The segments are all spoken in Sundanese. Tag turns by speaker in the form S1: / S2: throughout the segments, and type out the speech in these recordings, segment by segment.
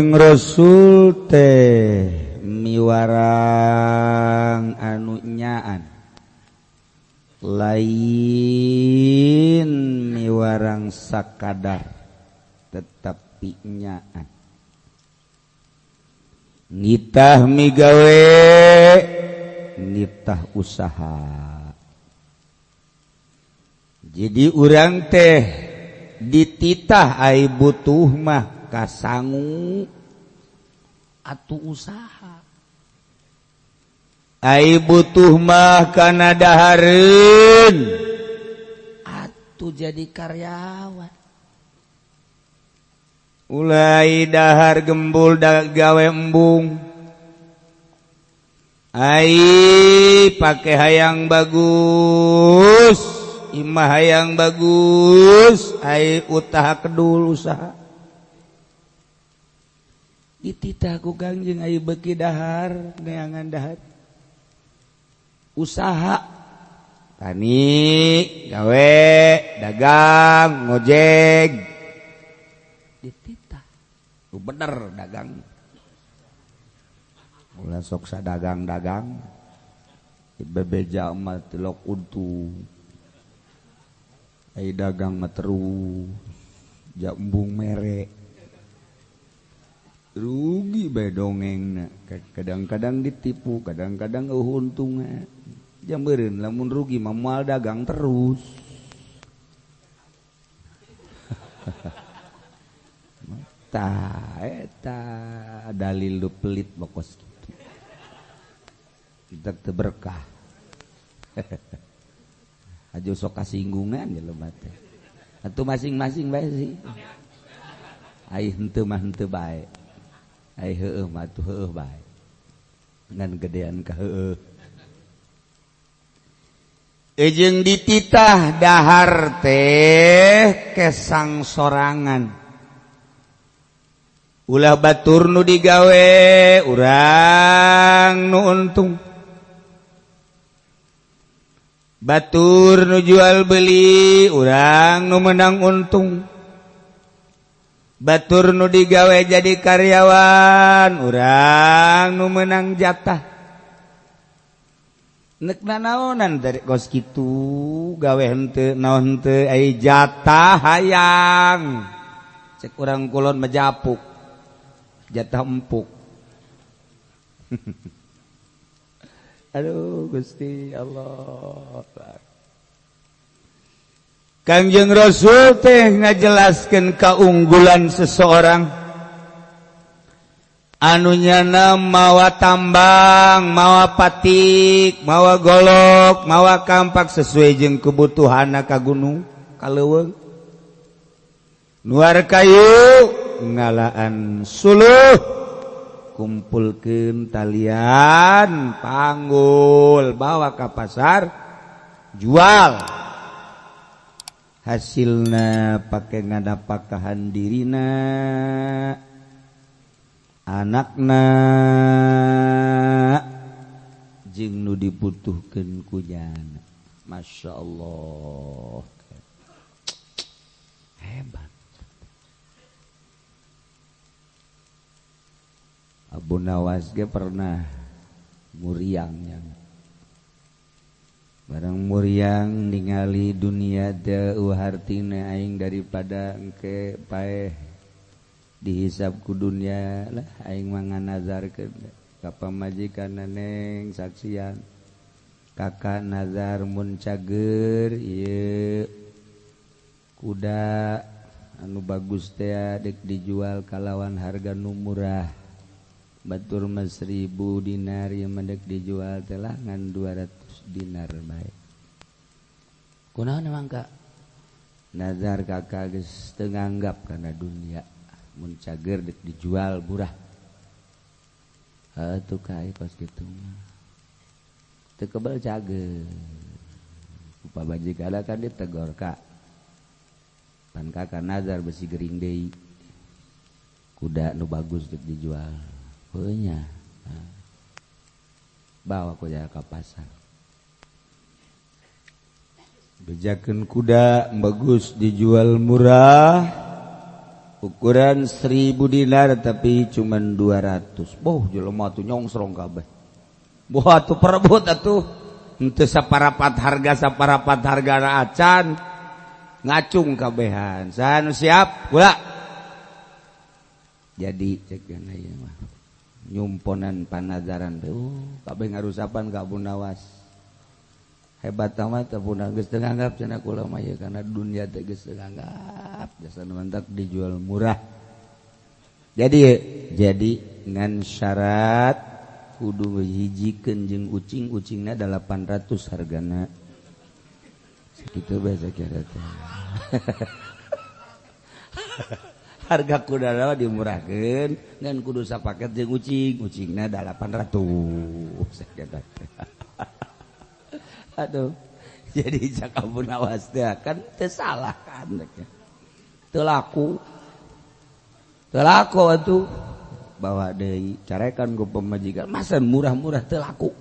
S1: Rasul teh miwarang anu nyaan, lain miwarang sakadar, tetapi nyaan. Nitah migawe, nitah usaha. Jadi urang teh dititah ai butuh mah kasangu atuh usaha, ai butuh mah kana dahareun atuh jadi karyawan. Ulai dahar gembul da gawe embung, ai pake hayang bagus, imah hayang bagus, ai utaha kedul usaha. Dititah ku Kangjeng ai beuki dahar neangan dahar usaha, tani, gawe, dagang, ngojek. Dititah nu bener dagang, ulah sok sadagang-dagang bebeja mah tilok untung, ai dagang mah terus jambung mere rugi bae dongengna. Kadang-kadang ditipu, kadang-kadang eueuh untungna. Jambeureun lamun rugi mah moal dagang terus. Tah eta dalil lu pelit bokos kitu. Kita teu berkah. Aja sok kasinggungan jelema teh. Atuh masing-masing bae sih. Ai henteu mah henteu bae. Ai heueuh mah atuh heueuh bae. Ngan gedean ka heueuh. Jeung dititah dahar teh kesang sorangan. Ulah batur nu digawe urang nu untung, batur nu jual beli urang nu menang untung, batur nu digawe jadi karyawan urang nu menang jatah. Nek nanaonan dari kos kitu gawe henteu naon henteu ai jatah hayang cek urang kulon mejapuk jatah empuk. Aduh Gusti Allah. Kangjeng Rasul teh ngajelaskeun keunggulan seseorang anu nyana mawa tambang, mawa patik, mawa golok, mawa kampak sesuai jeung kebutuhanna ka gunung, ka leuweung. Nuar kayu ngalaan suluh, kumpulkeun talian, panggul, bawa ka pasar, jual. Hasilna pake ngadapakahan dirina, anakna, jeung nu dibutuhkeun ku jana. Masya Allah, hebat. Abu Nawas ge pernah muriangnya. Barang muriang ningali dunia teu hartina aing daripada engke paeh dihisab ku dunia lah aing mah nganazarkeun ka pamajikan neng saksian kakak nazar mun cager ieu kuda anu bagus teh dek dijual kalawan harga nu murah. Batur mah 1000 dinar ieu mah dek dijual teh lah ngan 200 dinar bae. Kunaon emang Kak? Nazar kakak geus teu nganggap kana dunia. Mun cager dek dijual murah. Heuh tuh ka kos kitu mah. Teu kebel cager. Ku pamajikan kan ditegor Kak. Pan kakak nazar besi gering deui. Kuda nu bagus dek dijual. Heunya. Bawa kuda ke pasar. Bejakeun kuda bagus dijual murah. Ukuran 1000 dinar tapi cuman 200. Boh jelema atuh nyongsrong kabeh. Boh atuh perebut atuh. Henteu saparapat harga acan. Ngacung kabehan. Saha nu siap? Kula. Jadi cek ieu mah. Nyumponan panazaran teh. Kabeh ngarusapan ka Abu Nawas. Hebat amat Abu Nawas geus teu nganggap cenah kula mah ieu kana dunya teh geus teu nganggap. Jasa nu mantak dijual murah. Jadi ngan syarat kudu hijikeun jeung ucing-ucingna 800 hargana. Sakitu bae sakira teh. Harga kudana dimurahkeun ngan kudu sapaket jeung ucing, ucingna 800 sakira teh. Aduh. Jadi cak Abu Nawas teh kan teu salah kan. Teu laku. Teu laku atuh. Bawa deui carekan ku pamajikan, masa murah-murah teu laku.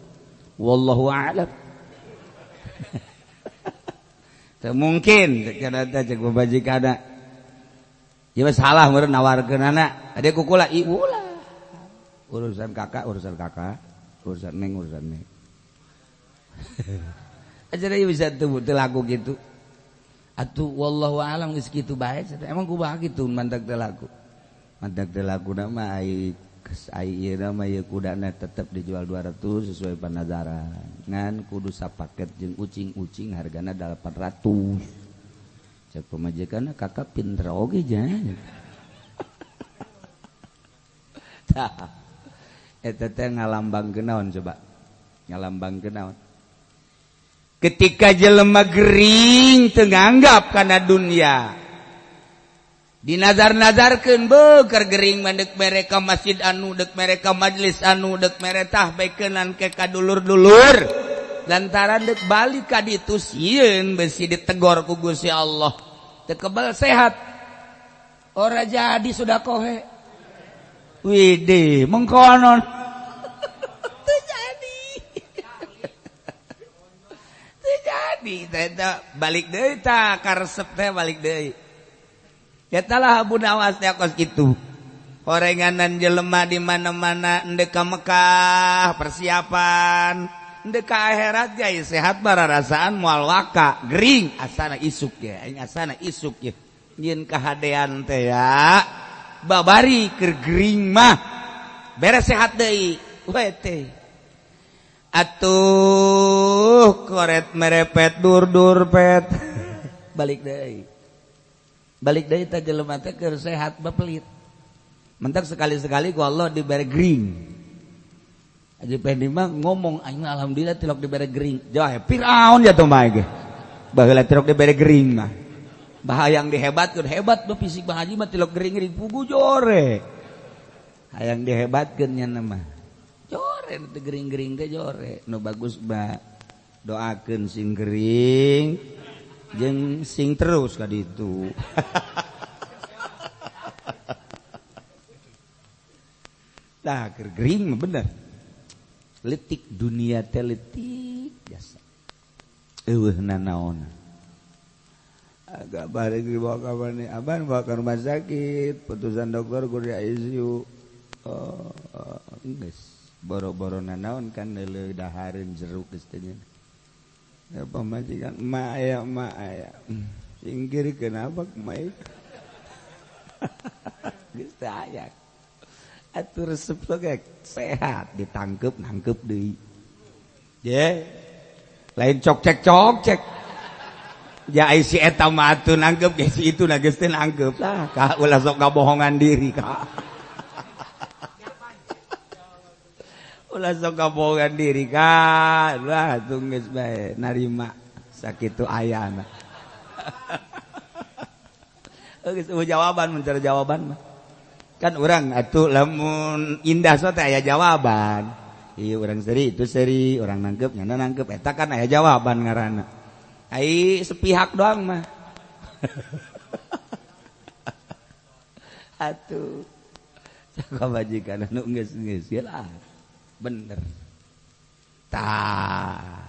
S1: Wallahu a'lam. Teu mungkin cek teh cek pamajikanna. Ieu mah salah meureun nawarkeunana. Ade ku kula ieu ulah. Urusan kakak, urusan neng, urusan neng. Aja ieu bisa teu laku kitu. Atuh wallahu a'lam geus kitu bae. Emang kumaha kitu mantak teu laku. Mantak teu lakuna mah ai ieu mah ieu kudana tetep dijual 200 sesuai panazaran. Ngan kudu sapaket jeung ucing-ucing hargana 800. Cek pamajikanna kakak pinter oge jan. Tah. Eta teh ngalambangkeun naon coba? Ngalambangkeun naon? Ketika jelema gering teu nganggap kana dunya. Dinazar-nazarkeun beuker gering mah deuk mere ka masjid anu, deuk mere ka majelis anu, deuk mere tah baekeunan ke ka dulur-dulur. Lantaran deuk balik ka ditu sieun besi ditegor ku Gusti Allah. Teu kebal sehat. Ora jadi sudah kohe. Widih, mengkonon. Teu jadi. Teu jadi teh balik deui tah karesep teh balik deui. Eta lah Abu Nawas teh kos kitu. Horenganan jelema di mana-mana endek ka Mekah persiapan, endek ka akhirat ge sehat bararasaan moal waka gering asana isuk ye, aing asana isuk ye. Nyieun kahadean teh ya. Babari keur gering mah beres sehat deui we teh. Atuh koret merepet dur-dur pet. Balik deui. Balik deui teh jelema teh keur sehat bapelit. Mentak sekali-sekali ku Allah dibere gering. Haji Pendi mah ngomong aing alhamdulillah tilok dibere gering. Jauh Firaun ya tuh mah ge. Baheula tilok dibere gering mah. Bahayang dihebatkeun hebat tuh fisik Bang Haji mah tilok gering-gering pugu jore. Hayang dihebatkeun nya mah. Jore teu gering-gering teh jore. Nu bagus ba doakeun sing gering jeung sing terus ka ditu. Tah keur gering mah bener. Letik dunia teh letik jasa. Eueuh nanaon. Agak balik dibawa ke mana? Abang bawa ke rumah sakit. Putusan dokter kudu di ICU. Oh, geus. Boro-boro nanaon kan leuleung dahareun jeruk geus teh nya. Ya pamajikan emak aya emak aya. Singkir kenapa emak? Geus teh aya. Atuh resep ge sehat ditangkep nangkep deui. Ye. Lain cok cek. Ya si eta mah atuh nangkep ge si itu geus teh nangkep lah. Ka ulah sok ngabohongan diri ka. Ulah sok ngabohongan diri ka. Lah atuh geus bae narima sakitu ayana. Geus eueuh jawaban mencari jawaban mah. Kan urang atuh lamun indah so teh aya jawaban. Ieu urang seri itu seri, urang nangkep nyana nangkep eta kan aya jawaban ngaranna. Ai sepihak doang mah. Atuh. Sakabajikan anu geus-geus lah. Bener. Tah.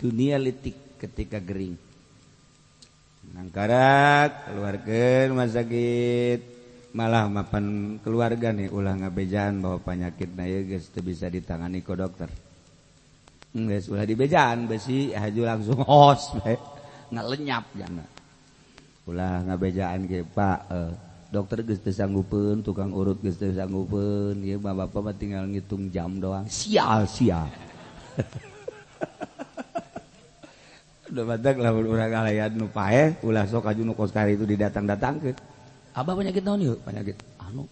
S1: Dunia letik ketika gering. Nangkarak keluarkeun rumah sakit. Malah mapan keluarga nih ulah ngabejaan bahwa penyakit na ieu geus teu bisa ditangani ku dokter. Geus ulah dibejaan besi haju langsung hos bae ngalenyap jana. Ulah ngabejaan ge Pak, dokter geus teu sanggupeun, tukang urut geus teu sanggupeun, ieu mah bapak mah tinggal ngitung jam doang. Sial sial. Udah batak lamun urang ngalayan nu paeh, ulah sok aju nu kos kari itu didatang-datangkeun. Abah penyakit naon ieu? Penyakit anu.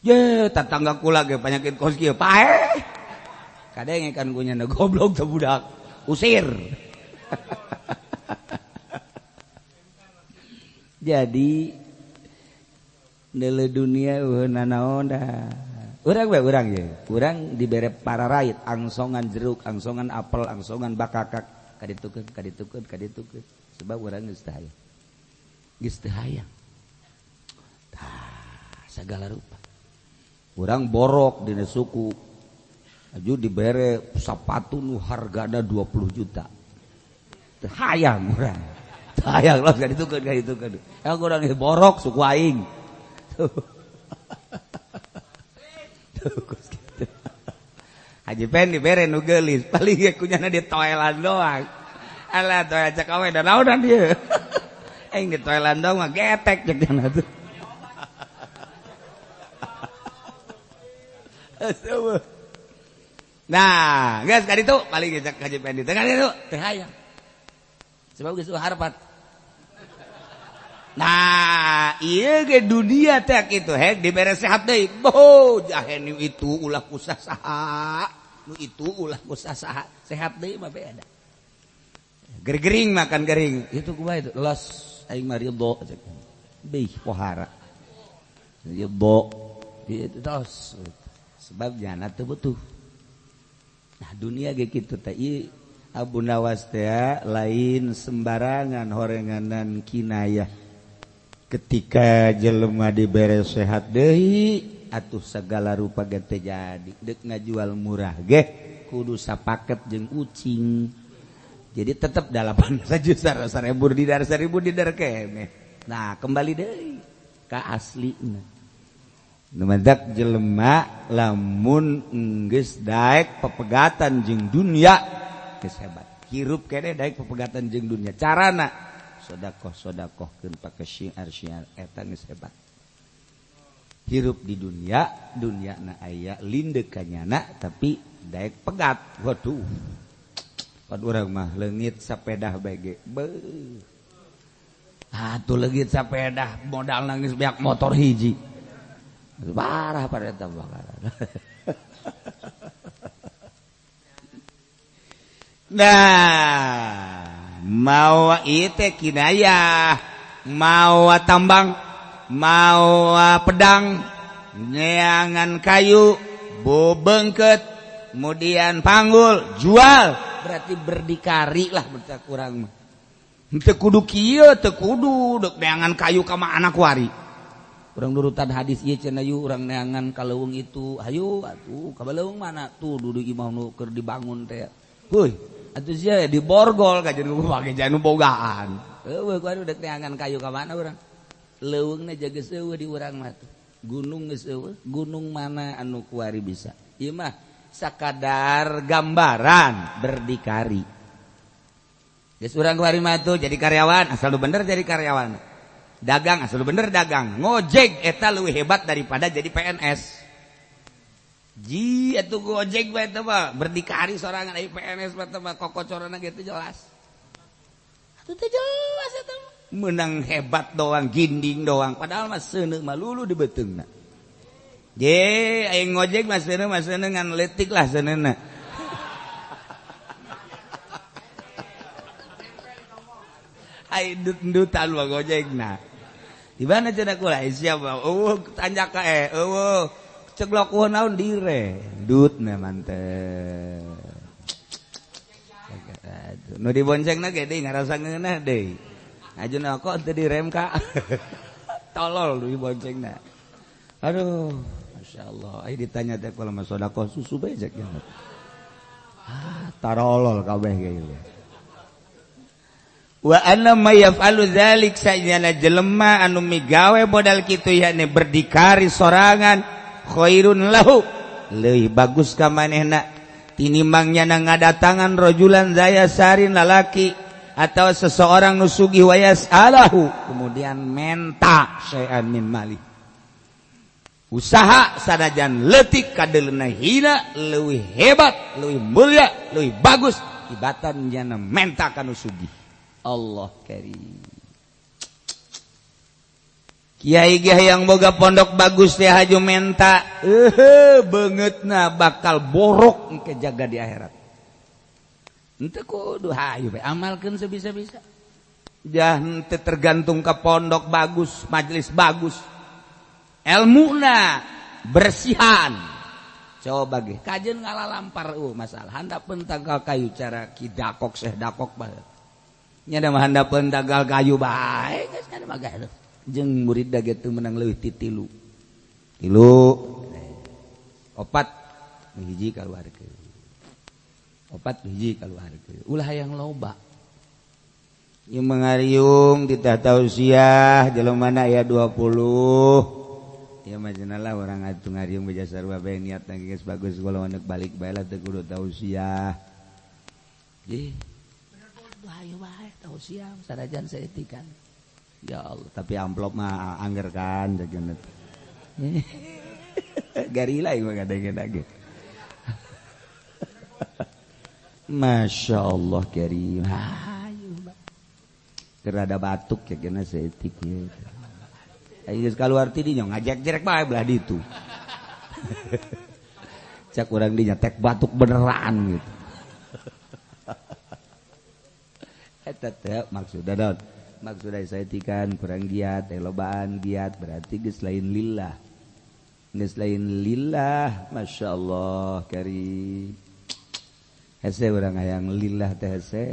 S1: Ye, tetangga kula ge penyakit kos kieu paeh. Kadenge kan ku nyana goblok teh budak. Usir. Jadi nele dunia eueuh nanaon dah. Urang we urang ye. Urang dibere pararait angsongan jeruk, angsongan apel, angsongan bakakak, kaditukeun, kaditukeun, kaditukeun. Sebab urang geus teu hayang. Geus teu hayang. Tah, segala rupa. Urang borok dina suku. Aju dibere sapatu nu hargana 20 juta. Teu hayang urang. Teu hayang los kaditukeun, kaditukeun. Yang urang borok suku aing. Tuh. Tuh kos kitu. Haji Pen dibere nu geulis, paling ge kunyana di toelan doang. Alah toelan cek awe da naonan ieu. Aing di toelan doang mah getek cek jana tuh. Nah, geus ka ditu paling ge cek Haji Pendi. Teu ka ditu, teu hayang. Sebab geus harapan. Nah, ieu ge dunia teh kitu hek dibere sehat deui. Boh, jahe nu itu ulah ku saha. Nu itu ulah ku saha. Sehat deui mah beda. Gering-gering makan gering. Itu kumaha itu? Los aing mah ridho cek. Beuh pohara. Ridho. Itu tos. Sebab jana teu butuh. Nah, dunia ge kitu teh ieu Abu Nawas teh lain sembarangan horenganan kinayah. Ketika jelema dibere sehat deui atuh segala rupa ge teu jadi. Deuk ngajual murah ge kudu sapaket jeung ucing. Jadi tetep 8 juta 1000 dinar 1000 dinar keneh. Nah, kembali deui ka aslina. Nu mantak jelema lamun geus daek pepegatan jeung dunia geus hebat. Hirup keneh daek pepegatan jeung dunia. Carana sodakoh sodakohkeun pake syiar-syiar eta geus hebat. Hirup di dunia, dunia na aya lindek ka nyana tapi daek pegat. Waduh. Pan urang mah leungit sapedah bae ge. Beuh. Atuh leungit sapedah modal nangis beak motor hiji. Parah pada eta bakaran. Nah, mau ieu kinayah, mau tambang, mau pedang, neangan kayu, bobengket, kemudian panggul, jual, berarti berdikari lah berarti kurang mah. Teu kudu kieu, teu kudu deuk neangan kayu ka anak wari. Urang nurutan hadis ieu cenah yu urang neangan ka leuweung itu, hayu atuh ka leuweung mana tuh dudu imah nu keur dibangun teh. Heuy, atuh sia diborgol ka jeung pake janu bogaan. Heueuh kuari deuk neangan kayu ka mana urang? Leuweungna jaga seueuh di urang mah tuh. Gunung geus eueuh, gunung mana anu kuari bisa. Ieu mah sakadar gambaran berdikari. Geus urang kuari mah tuh jadi karyawan, asal lu bener jadi karyawan. Dagang asal bener dagang, ngojek eta leuwih hebat daripada jadi PNS. Ji atuh gojek bae eta mah berdikari sorangan ai PNS mah teh mah kokocorana ge teu jelas. Atuh teu jelas eta mah. Menang hebat doang, ginding doang, padahal mah seuneu mah lulu di beuteungna. Je aing ngojek mah seuneu ngan leutik lah seuneuna. Ai ndut-ndutan mah gojekna. Di mana cenah kula siapa? Eueuh tanjak ka eueuh ceglok eueuh naon dire. Dutna mantep. Nu diboncengna ge deui ngarasa ngeunah deui. Ajuna kok teu direm ka. Tolol nu diboncengna. Aduh, masyaallah. Ai ditanya teh kula mah sedekah susu bae cek. Ah, tarolol kabeh ge ieu. Wa anna may yaf'alu dzalik sajana jelema anu migawe modal kitu yakni berdikari sorangan khairun lahu leuwih bagus ka manehna tinimbang nyana ngadatangan rajulan zaya sarin lalaki atau seseorang nu sugih wa yas'alahu kemudian menta syai'an min mali usaha sanajan leutik kadeleuna hina leuwih hebat leuwih mulia leuwih bagus tibatan nyana menta ka nu sugih. Allah karim. Kiai ge yang boga pondok bagus teh haju menta beungeutna bakal borok engke jaga di akhirat. Henteu kudu hayu bae amalkeun sebisa-bisa. Jah henteu tergantung ka pondok bagus, majelis bagus. Elmuna bersihan. Coba ge kajeun ngalalampar masalah handapeun tangkal kayu cara ki dakok seh dakok bae. Nya da mah handapeun tangkal kayu bae geus nya mah gae. Jeung murid da ge teu meunang leuwih ti tilu. Tilu opat hiji kaluarkeun. Opat hiji kaluarkeun. Ulah hayang loba. Ieu mangariung ditah tausiah jelema mana aya 20. Ieu mah cenah lah urang atuh ngariung beja sarua bae niatna geus bagus kalau anak balik bae lah teu kudu tausiah. Ih. Ayo bae tausiah sanajan saeutik. Ya Allah, tapi amplop mah angger kan jajan. Garila ieu mah kadang-kadang. Masya Allah karim. Ayo kerada batuk ya kena saeutik ieu. Ayo geus kaluar ti dinya ngajek-jerek bae belah ditu. Cak urang dinya tek batuk beneran gitu. Eta teh maksudna naon? Maksudna saeutikan kurang giat, lobaan giat berarti geus lain lillah. Geus lain lillah, masyaallah karim. Hese urang hayang lillah teh hese,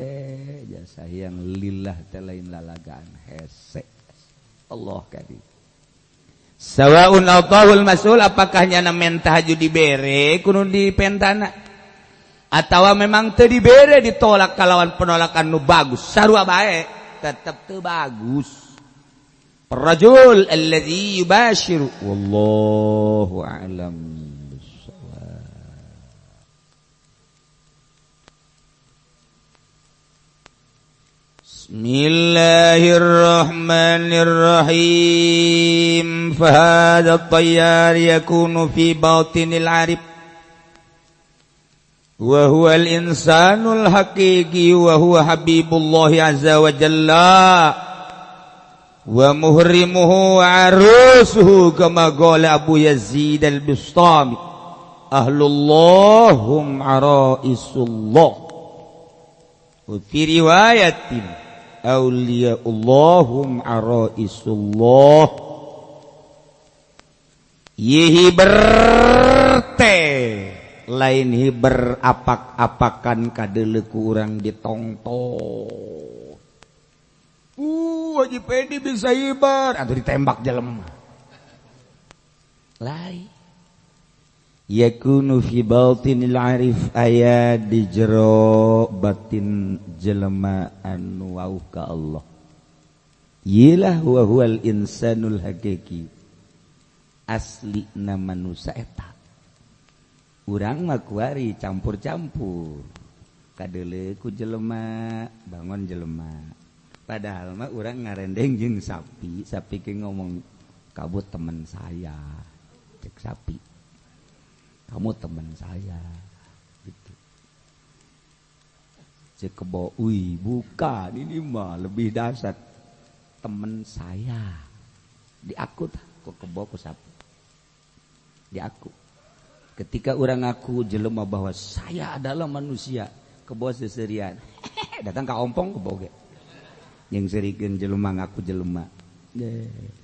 S1: jasa hayang lillah teh lain lalagaan hese. Allah karim. Sawaun atahul masul apakah nyana menta haju dibere kudu dipentana atawa memang teu dibere ditolak kalawan penolakan nu bagus sarua bae tetep teu bagus. Rajul alladzi yubashiru wallahu a'lam bissawab. Bismillahirrahmanirrahim. Fa hadha at-tayyar yakunu fi batinil 'arif wa huwa al-insanul haqiqi wa huwa habibullah azza wa jalla wa muhrimuhu wa arusuhu kama qala Abu Yazid al-Bustami ahlullahum araisullah wa fi riwayatin awliyaullahum araisullah. Yihi berte lain hiber apak-apakan kadeleku urang ditongtong. Haji Pedi bisa hiber atau ditembak jelema. Lain. Yakunu fi batinil arif aya di jero batin jelema anu wauh ka Allah. Yilah wa huwal insanul hakiki. Asli na manusia eta. Urang mah kuari campur-campur. Kadele ku jelema, bangun jelema. Padahal mah urang ngarendeng jeung sapi, sapi ke ngomong kamu teman saya. Cek sapi. Kamu teman saya. Gitu. Cek kebo, "Wih, bukan ini mah lebih dahsyat. Teman saya." Diaku tah ku kebo ku sapi. Diaku. Ketika orang ngaku jelema bahwa saya adalah manusia, kebo seserian. Datang ka ompong kebo ge. Yang serikeun jelema ngaku jelema.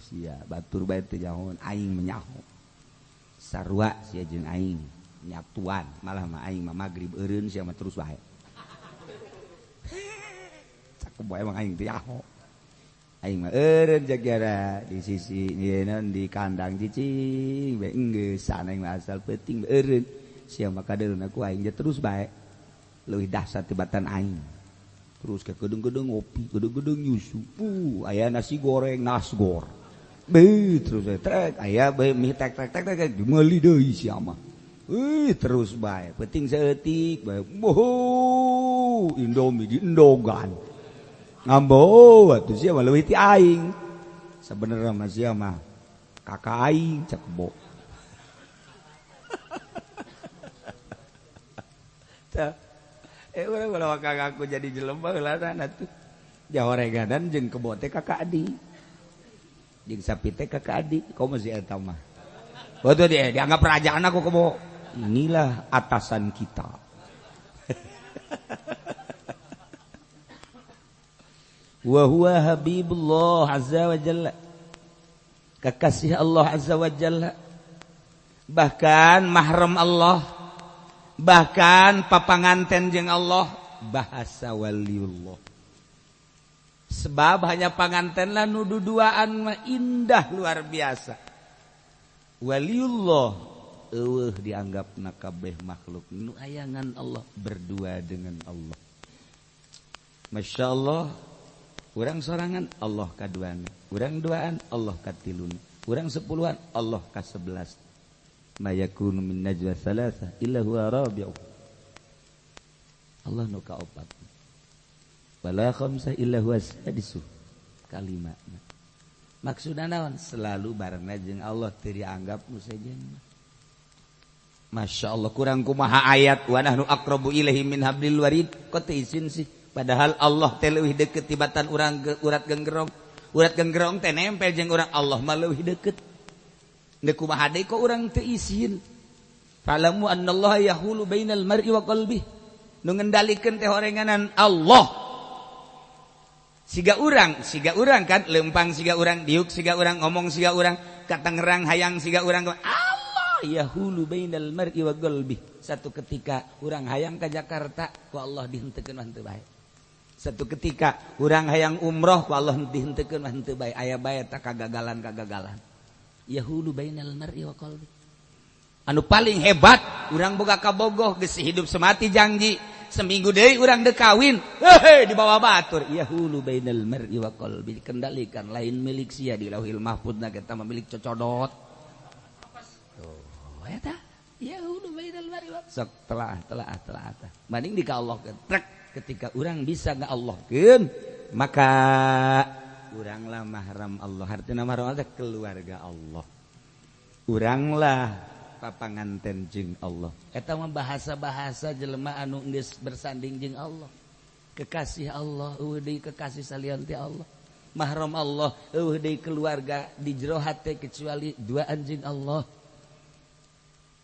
S1: Sia batur bae teu nyahoan aing menyaho. Sarua sia jeung aing nyatuan, malah mah aing mah magrib eureun sia mah terus bae. Cak kebo emang aing teu nyaho. Aing mah eureun jagara di sisi ieu di kandang cicing bae enggeus aing mah asal peuting eureun sia mah kadeulna ku aing terus bae leuwih dahsyat tibatan aing. Terus ke gedeng-gedeng ngopi, gedeng-gedeng nyusu. Aya nasi goreng, nasgor. Be terus trek aya be mie tek tek tek tek dimeuli deui sia mah. Terus bae, penting saeutik bae. Boho, Indomie diendogan. Ngambo atuh sia mah leuwih ti aing. Sabenerna mah sia mah kakak aing cek kebo. Tah urang ulah kakak aku jadi jelema heula atuh. Jahoreganan jeung kebo teh kakak adi. Jeung sapi teh kakak adi, komo si eta mah. Betul dia dianggap kerajaan aku kebo. Inilah atasan kita. Wa huwa habibullah azza wa jalla. Kekasih Allah azza wa jalla. Bahkan mahram Allah. Bahkan papanganten jeung Allah, bahasa waliullah. Sebab hanya panganten lah nu duduaan mah indah luar biasa. Waliullah eueuh dianggapna kabeh makhluk nu ayangan Allah berdua dengan Allah. Masya Allah, urang sorangan Allah kaduana, urang duaan Allah katiluna, urang sepuluhan Allah kasebelas. Ma yakunu min najwa thalatha illa huwa rabi'u. Allah nu kaopat. Wala khamsa illa huwa sadisu. Kalimatna. Maksudna naon? Selalu barengna jeung Allah teu dianggap nu sejen. Masya Allah, kurang kumaha ayat wa nahnu aqrabu ilaihi min hablil warid. Kok teu izin sih? Padahal Allah teh leuwih deukeut tibatan urang urat genggerong. Urat genggerong teh nempel jeung urang, Allah mah leuwih deukeut. Deuk kumaha deui kok urang teu izin. Fa'lamu annallaha yahulu bainal mar'i wa qalbihi. Nu ngendalikeun teh horenganan Allah. Siga urang kan lempang siga urang, diuk siga urang, ngomong siga urang, ka Tangerang hayang siga urang. Allah yahulu bainal mar'i wa qalbihi. Satu ketika urang hayang ka Jakarta, ku Allah dihenteukeun mah teu bae. Satu ketika urang hayang umroh, ku Allah dihenteukeun mah teu bae. Aya bae ta kagagalan-kagagalan. Yahulu bainal mar'i wa qalbi. Anu paling hebat urang boga kabogoh geus hidup semati janji, seminggu deui urang deuk kawin, heuh dibawa batur. Yahulu bainal mar'i wa qalbi, dikendalikan lain milik sia di Lauhil Mahfudna kita mah milik cocodot. Tuh eta yahulu bainal mar'i wa sok telah telah telah tah. Banding di ka Allah trek ketika urang bisa ngallahkeun maka uranglah mahram Allah. Artinya mahram Allah keluarga Allah. Uranglah papanganten jeung Allah. Eta mah bahasa-bahasa jelema anu geus bersanding jeung Allah. Kekasih Allah, eueuh deui kekasih salian ti Allah. Mahram Allah, eueuh deui keluarga di jero hate kecuali duaan jeung Allah.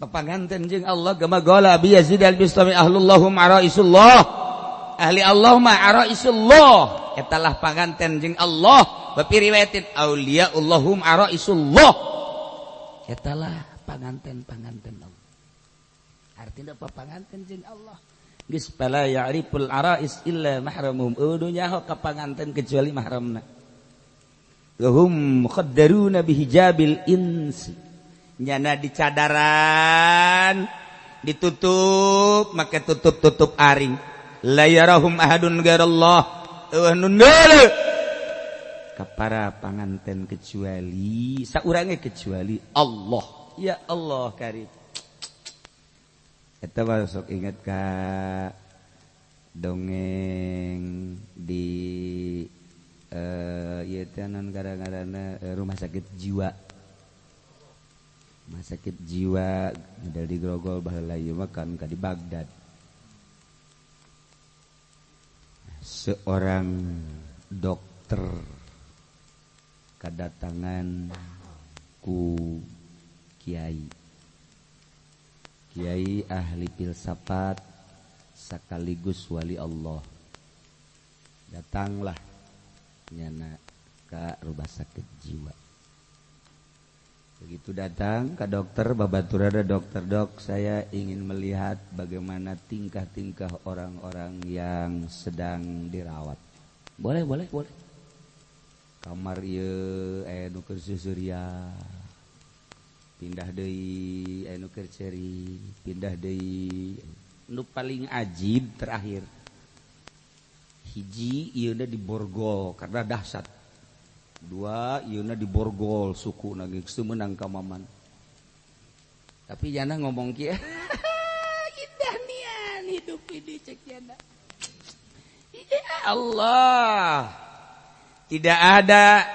S1: Papanganten jeung Allah gama gola bi Yazid al-Bistami ahlullahum araisullah. Ahli Allah ma araisullah. Etalah panganten jeung Allah. Wa fi riwayatin auliyaullahum araisullah. Etalah panganten-panganten Allah. Artinya apa panganten jeung Allah? Geus fala ya'riful arais illa mahramuhum. Eueuh nyaho ka panganten kecuali mahramna. Lahum mukhaddaruna bihijabil insi. Nyana dicadaran, ditutup make tutup-tutup aring. La yarahum ahadun ghairallah. Eueuh nu neuleuh ka para panganten kecuali saurange kecuali Allah. Ya Allah karim. Eta mah sok inget ka dongeng di ieu teh naon gara-garana rumah sakit jiwa. Rumah sakit jiwa model di Grogol baheula ieu mah kan ka di Baghdad. Seorang dokter kedatangan ku kiai. Kiai ahli filsafat sekaligus wali Allah. Datanglah nyana ka rumah sakit jiwa. Begitu datang ke dokter, babaturada dokter, dok, saya ingin melihat bagaimana tingkah-tingkah orang-orang yang sedang dirawat. Boleh, boleh, boleh. Kamar ieu aya nu keur susuria. Pindah deui aya nu keur ceri, pindah deui. Nu paling ajib terakhir. Hiji ieu di borgol karena dahsyat. Dua ieu di borgol suku geus teu meunang ka Maman. Tapi jana ngomong kieu, indah nian hidup ini cek jana. Ya Allah, tidak ada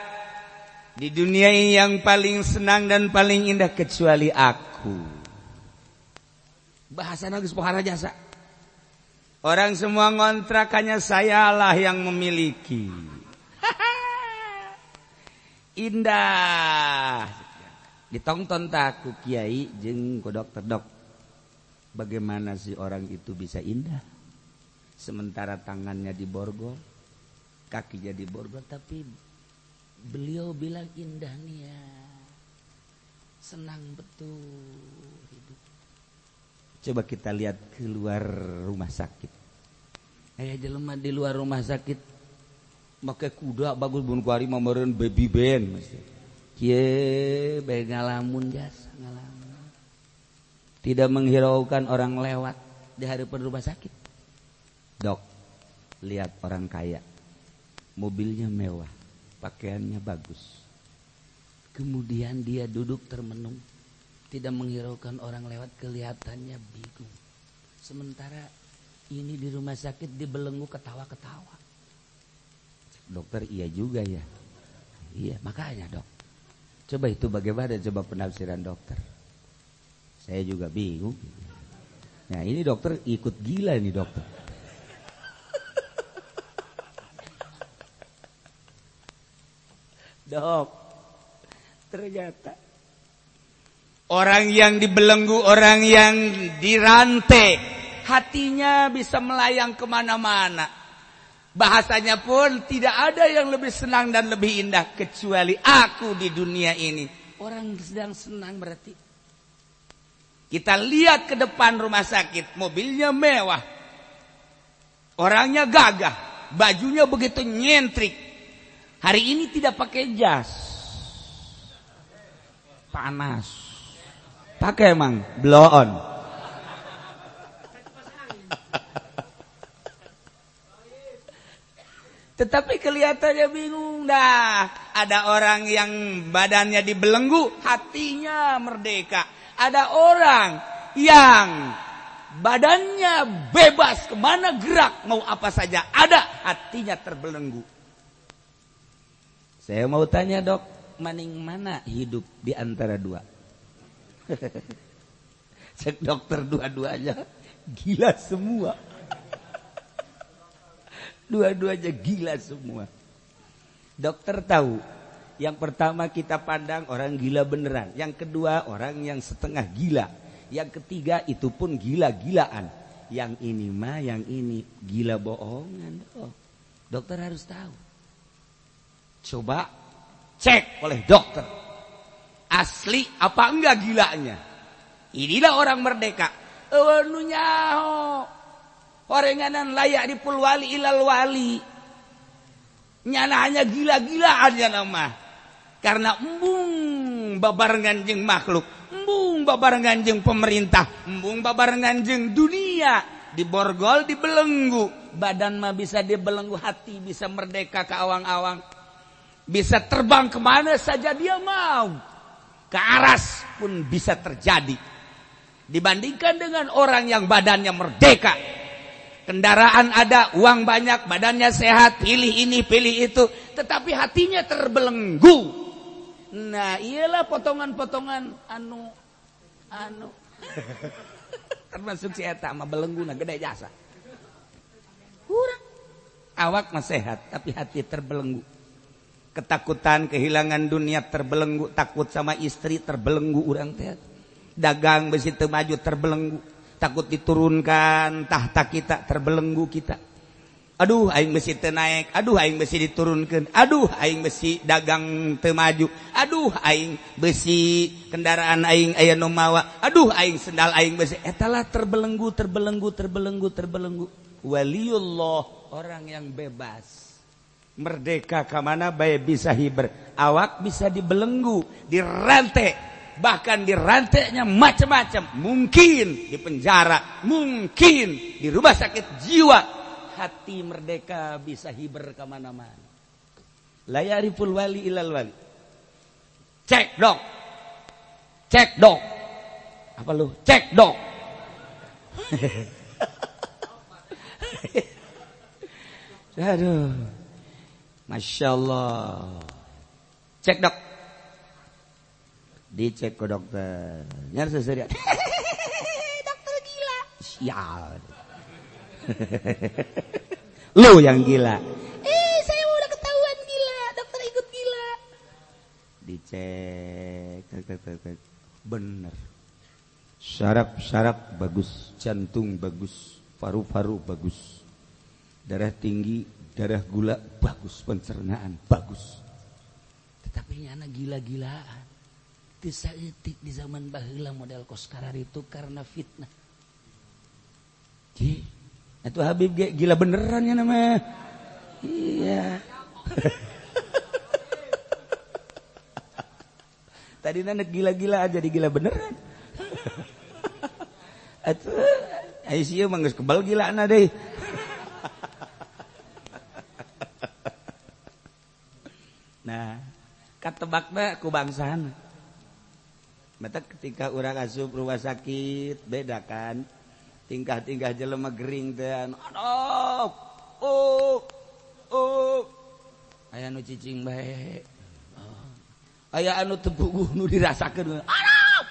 S1: di dunia ini yang paling senang dan paling indah kecuali aku. Bahasa geus pohara jasa. Orang semua ngontrakannya, sayalah yang memiliki. Indah. Ditonton tak ku kiai jeung ku dokter, dok. Bagaimana sih orang itu bisa indah? Sementara tangannya diborgol, kakinya diborgol, tapi beliau bilang indah nih ya. Senang betul hidup. Coba kita lihat keluar rumah sakit. Aya jelema di luar rumah sakit make kuda bagus bun kuari mah meureun baby band mesti. Kieu bae ngalamun jasa ngalamun. Tidak menghiraukan orang lewat di hadapan rumah sakit. Dok, lihat orang kaya. Mobilnya mewah, pakaiannya bagus. Kemudian dia duduk termenung, tidak menghiraukan orang lewat, kelihatannya bingung. Sementara ini di rumah sakit dibelenggu ketawa-ketawa. Dokter, iya juga ya. Iya, makanya dok. Coba itu bagaimana, coba penafsiran dokter. Saya juga bingung. Nah, ini dokter ikut gila nih dokter. Dok, ternyata orang yang dibelenggu, orang yang dirantai, hatinya bisa melayang kemana-mana. Bahasanya pun tidak ada yang lebih senang dan lebih indah kecuali aku di dunia ini. Orang sedang senang berarti. Kita lihat ke depan rumah sakit, mobilnya mewah, orangnya gagah, bajunya begitu nyentrik. Hari ini tidak pakai jas, panas. Pakai emang blow on. Tetapi kelihatannya bingung dah. Ada orang yang badannya dibelenggu, hatinya merdeka. Ada orang yang badannya bebas kemana gerak mau apa saja ada, hatinya terbelenggu. Saya mau tanya dok, maning mana hidup di antara dua? Cek dokter dua-duanya gila semua. Dua-duanya gila semua. Dokter tahu, yang pertama kita pandang orang gila beneran, yang kedua orang yang setengah gila, yang ketiga itu pun gila-gilaan. Yang ini mah, yang ini gila bohongan. Oh, dokter harus tahu. Coba cek oleh dokter, asli apa enggak gilanya. Inilah orang merdeka. Eueuh nu nyaho orenganan layak dipul wali ilal wali. Nyana hanya gila-gilaan nyana mah. Karena embung babarengan jeung makhluk, embung babarengan jeung pemerintah, embung babarengan jeung dunia. Diborgol, dibelenggu. Badan mah bisa dibelenggu, hati bisa merdeka ke awang-awang. Bisa terbang kemana saja dia mau. Ke aras pun bisa terjadi. Dibandingkan dengan orang yang badannya merdeka. Kendaraan ada, uang banyak, badannya sehat, pilih ini, pilih itu, tetapi hatinya terbelenggu. Nah, iyalah potongan-potongan anu anu. Termasuk si eta mah belengguna gede jasa. Kurang. Awak mah sehat, tapi hati terbelenggu. Ketakutan kehilangan dunia terbelenggu, takut sama istri terbelenggu urang teh. Dagang besi teu maju terbelenggu. Takut diturunkan tahta kita terbelenggu kita. Aduh aing besi teu naik, aduh aing besi diturunkan, aduh aing besi dagang teu maju, aduh aing besi kendaraan aing aya nu mawa, aduh aing sendal aing besi. Etalah terbelenggu, terbelenggu, terbelenggu, terbelenggu. Waliullah, orang yang bebas. Merdeka ka mana bae bisa hiber. Awak bisa dibelenggu, dirantai. Bahkan dirantainya macam-macam, mungkin di penjara, mungkin di rumah sakit jiwa. Hati merdeka bisa hiber ke mana-mana. La ya'riful wali ilal wali. Cek dok. Cek dok. Apa lu? Cek dok. Aduh. Masya Allah. Cek dok. Dicek ke dokter. Nyar seserian. Dokter gila. Sial. Lu yang gila. Saya udah ketahuan gila. Dokter ikut gila. Dicek. Cek. Bener. Saraf-saraf bagus, jantung bagus, paru-paru bagus, darah tinggi, darah gula bagus, pencernaan bagus. Tetapi nyana gila-gilaan. Teu saeutik di zaman baheula model kos kararitu karena fitnah. Ji, atuh Habib ge gila beneran ya nama. Iya. Tadi nana gila-gila aja digila beneran. Atuh ICU mah geus kebal gilana deui. Nah, katebakna ku bangsana. Mata ketika urang asup rumah sakit beda kan. Tingkah-tingkah jelema gering teh aduh. Oh. Oh. Aya nu cicing bae. Aya anu teu puguh nu dirasakeun. Aduh.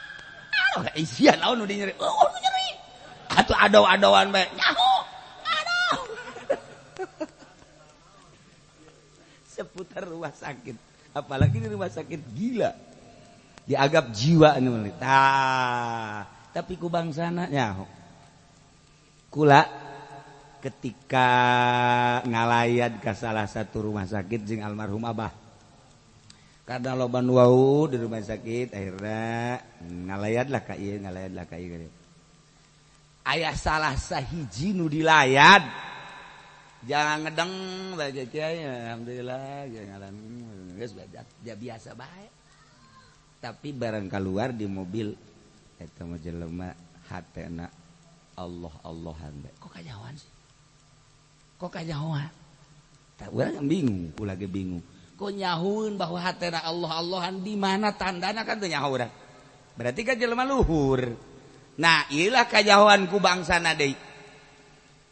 S1: Aduh, isian lawan nu nyeri. Oh, nu nyeri. Atuh adaw-adawan bae. Nyaho. Aduh. Seputar rumah sakit, apalagi di rumah sakit gila. Dianggap jiwa anu. Tah, tapi ku bangsana nyaho. Kula ketika ngalayat ke salah satu rumah sakit jeung almarhum abah. Karena loba nu wau di rumah sakit akhirnya ngalayatlah ka ieu, ngalayatlah ka ieu. Aya salah sahiji nu dilayat. Jangan ngedeng bae kiai, alhamdulillah jangan geus ya biasa bae. Tapi barang keluar di mobil eta mah jelema hatena Allah Allahan bae. Kok kanyahoan sih? Kok kanyahoan? Tah urang bingung, kula ge bingung. Kok nyahueun bahwa hatena Allah Allahan di mana tandana kan teu nyaho urang. Berarti kan jelema luhur. Nah, ieulah kanyahoan ku bangsana deui.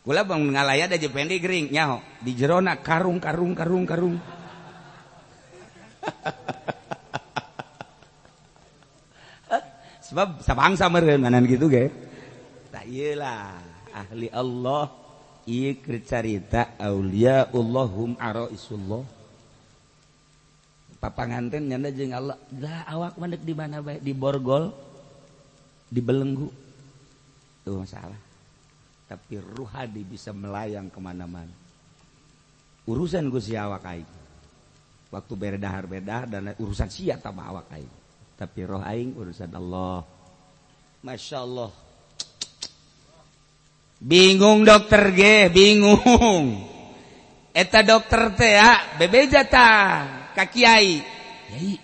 S1: Kula bang ngalayat aja pendek gering nyaho di jerona karung karung karung karung. Sebab sabangsa meureun manan kitu ge. Tah ieulah ahli Allah ieu keur carita auliaullahum araisullah. Papanganten nyanda jeung Allah. Lah awak mah deuk di mana bae, di borgol, di belenggu. Itu masalah. Tapi ruhadi bisa melayang kemana-mana. Urusan ku si awak aing. Waktu berdahar-berdahar dan urusan sia tambah awak aing. Tapi roh aing urusan Allah. Masya Allah. Bingung dokter ge, bingung. Eta dokter teh ya, bebeja tah ka kiai. Yai,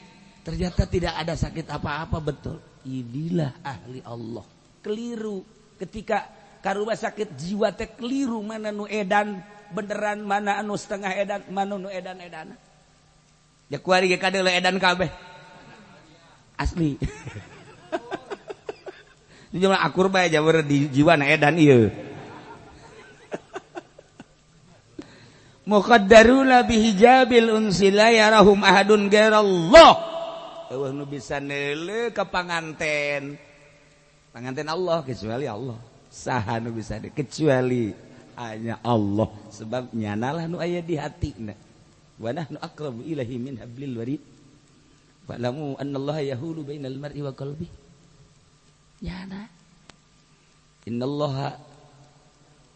S1: ternyata tidak ada sakit apa-apa betul. Inilah ahli Allah. Keliru ketika ka rumah sakit jiwa teh keliru mana nu edan beneran mana anu setengah edan mana nu edan-edana. Ya kuari ge kadeuleu edan kabeh. Asli. Jumlah akur bae jaweur di jiwa na edan ieu. Muqaddaruna bihijabil unsi la yarahum ahadun ghairallah. Eueuh nu bisa neuleuh ka panganten. Panganten Allah kecuali Allah. Saha nu bisa kecuali hanya Allah, sebab nyanalah nu aya di hatina. Wa nahnu aqrabu ilaihi min hablil warid. Fa'lamu annallaha yahulu bainal mar'i wa qalbi. Nyana. Innallaha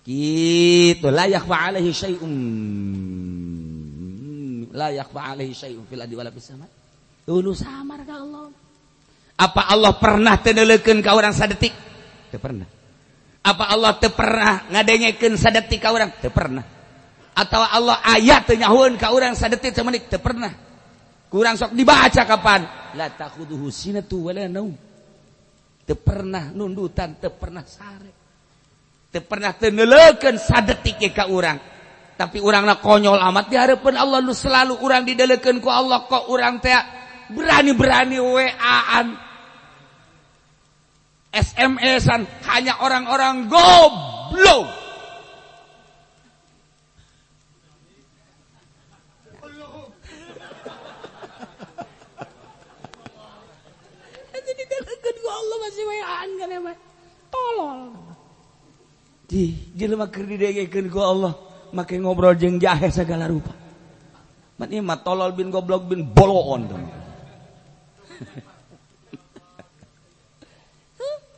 S1: kitu la yakhfa alaihi syai'un. La yakhfa alaihi syai'un fil ardi wala fis sama. Ulu samar ka Allah. Apa Allah pernah teu neuleukeun ka urang sadetik? Teu pernah. Apa Allah teu pernah ngadengekeun sadetik ka urang? Teu pernah. Atau Allah ayat teu nyahueun ka urang sadetik samenit? Teu pernah. Kurang sok dibaca kapan? La takhuduhu sinatu wala naum. Teu pernah nundutan, teu pernah sare. Teu pernah teu neuleukeun sadetik ka urang. Tapi urangna konyol amat di hareupeun Allah nu selalu urang didelekeun ku Allah kok urang teh berani-berani WA-an SMS-an hanya orang-orang goblok. Jadi didelekeun ku Allah masih WA-an kan emang tolol. Di jelema keur didengekeun ku Allah make ngobrol jeung jahe segala rupa. Mat ieu mah tolol bin goblok bin boloon teh.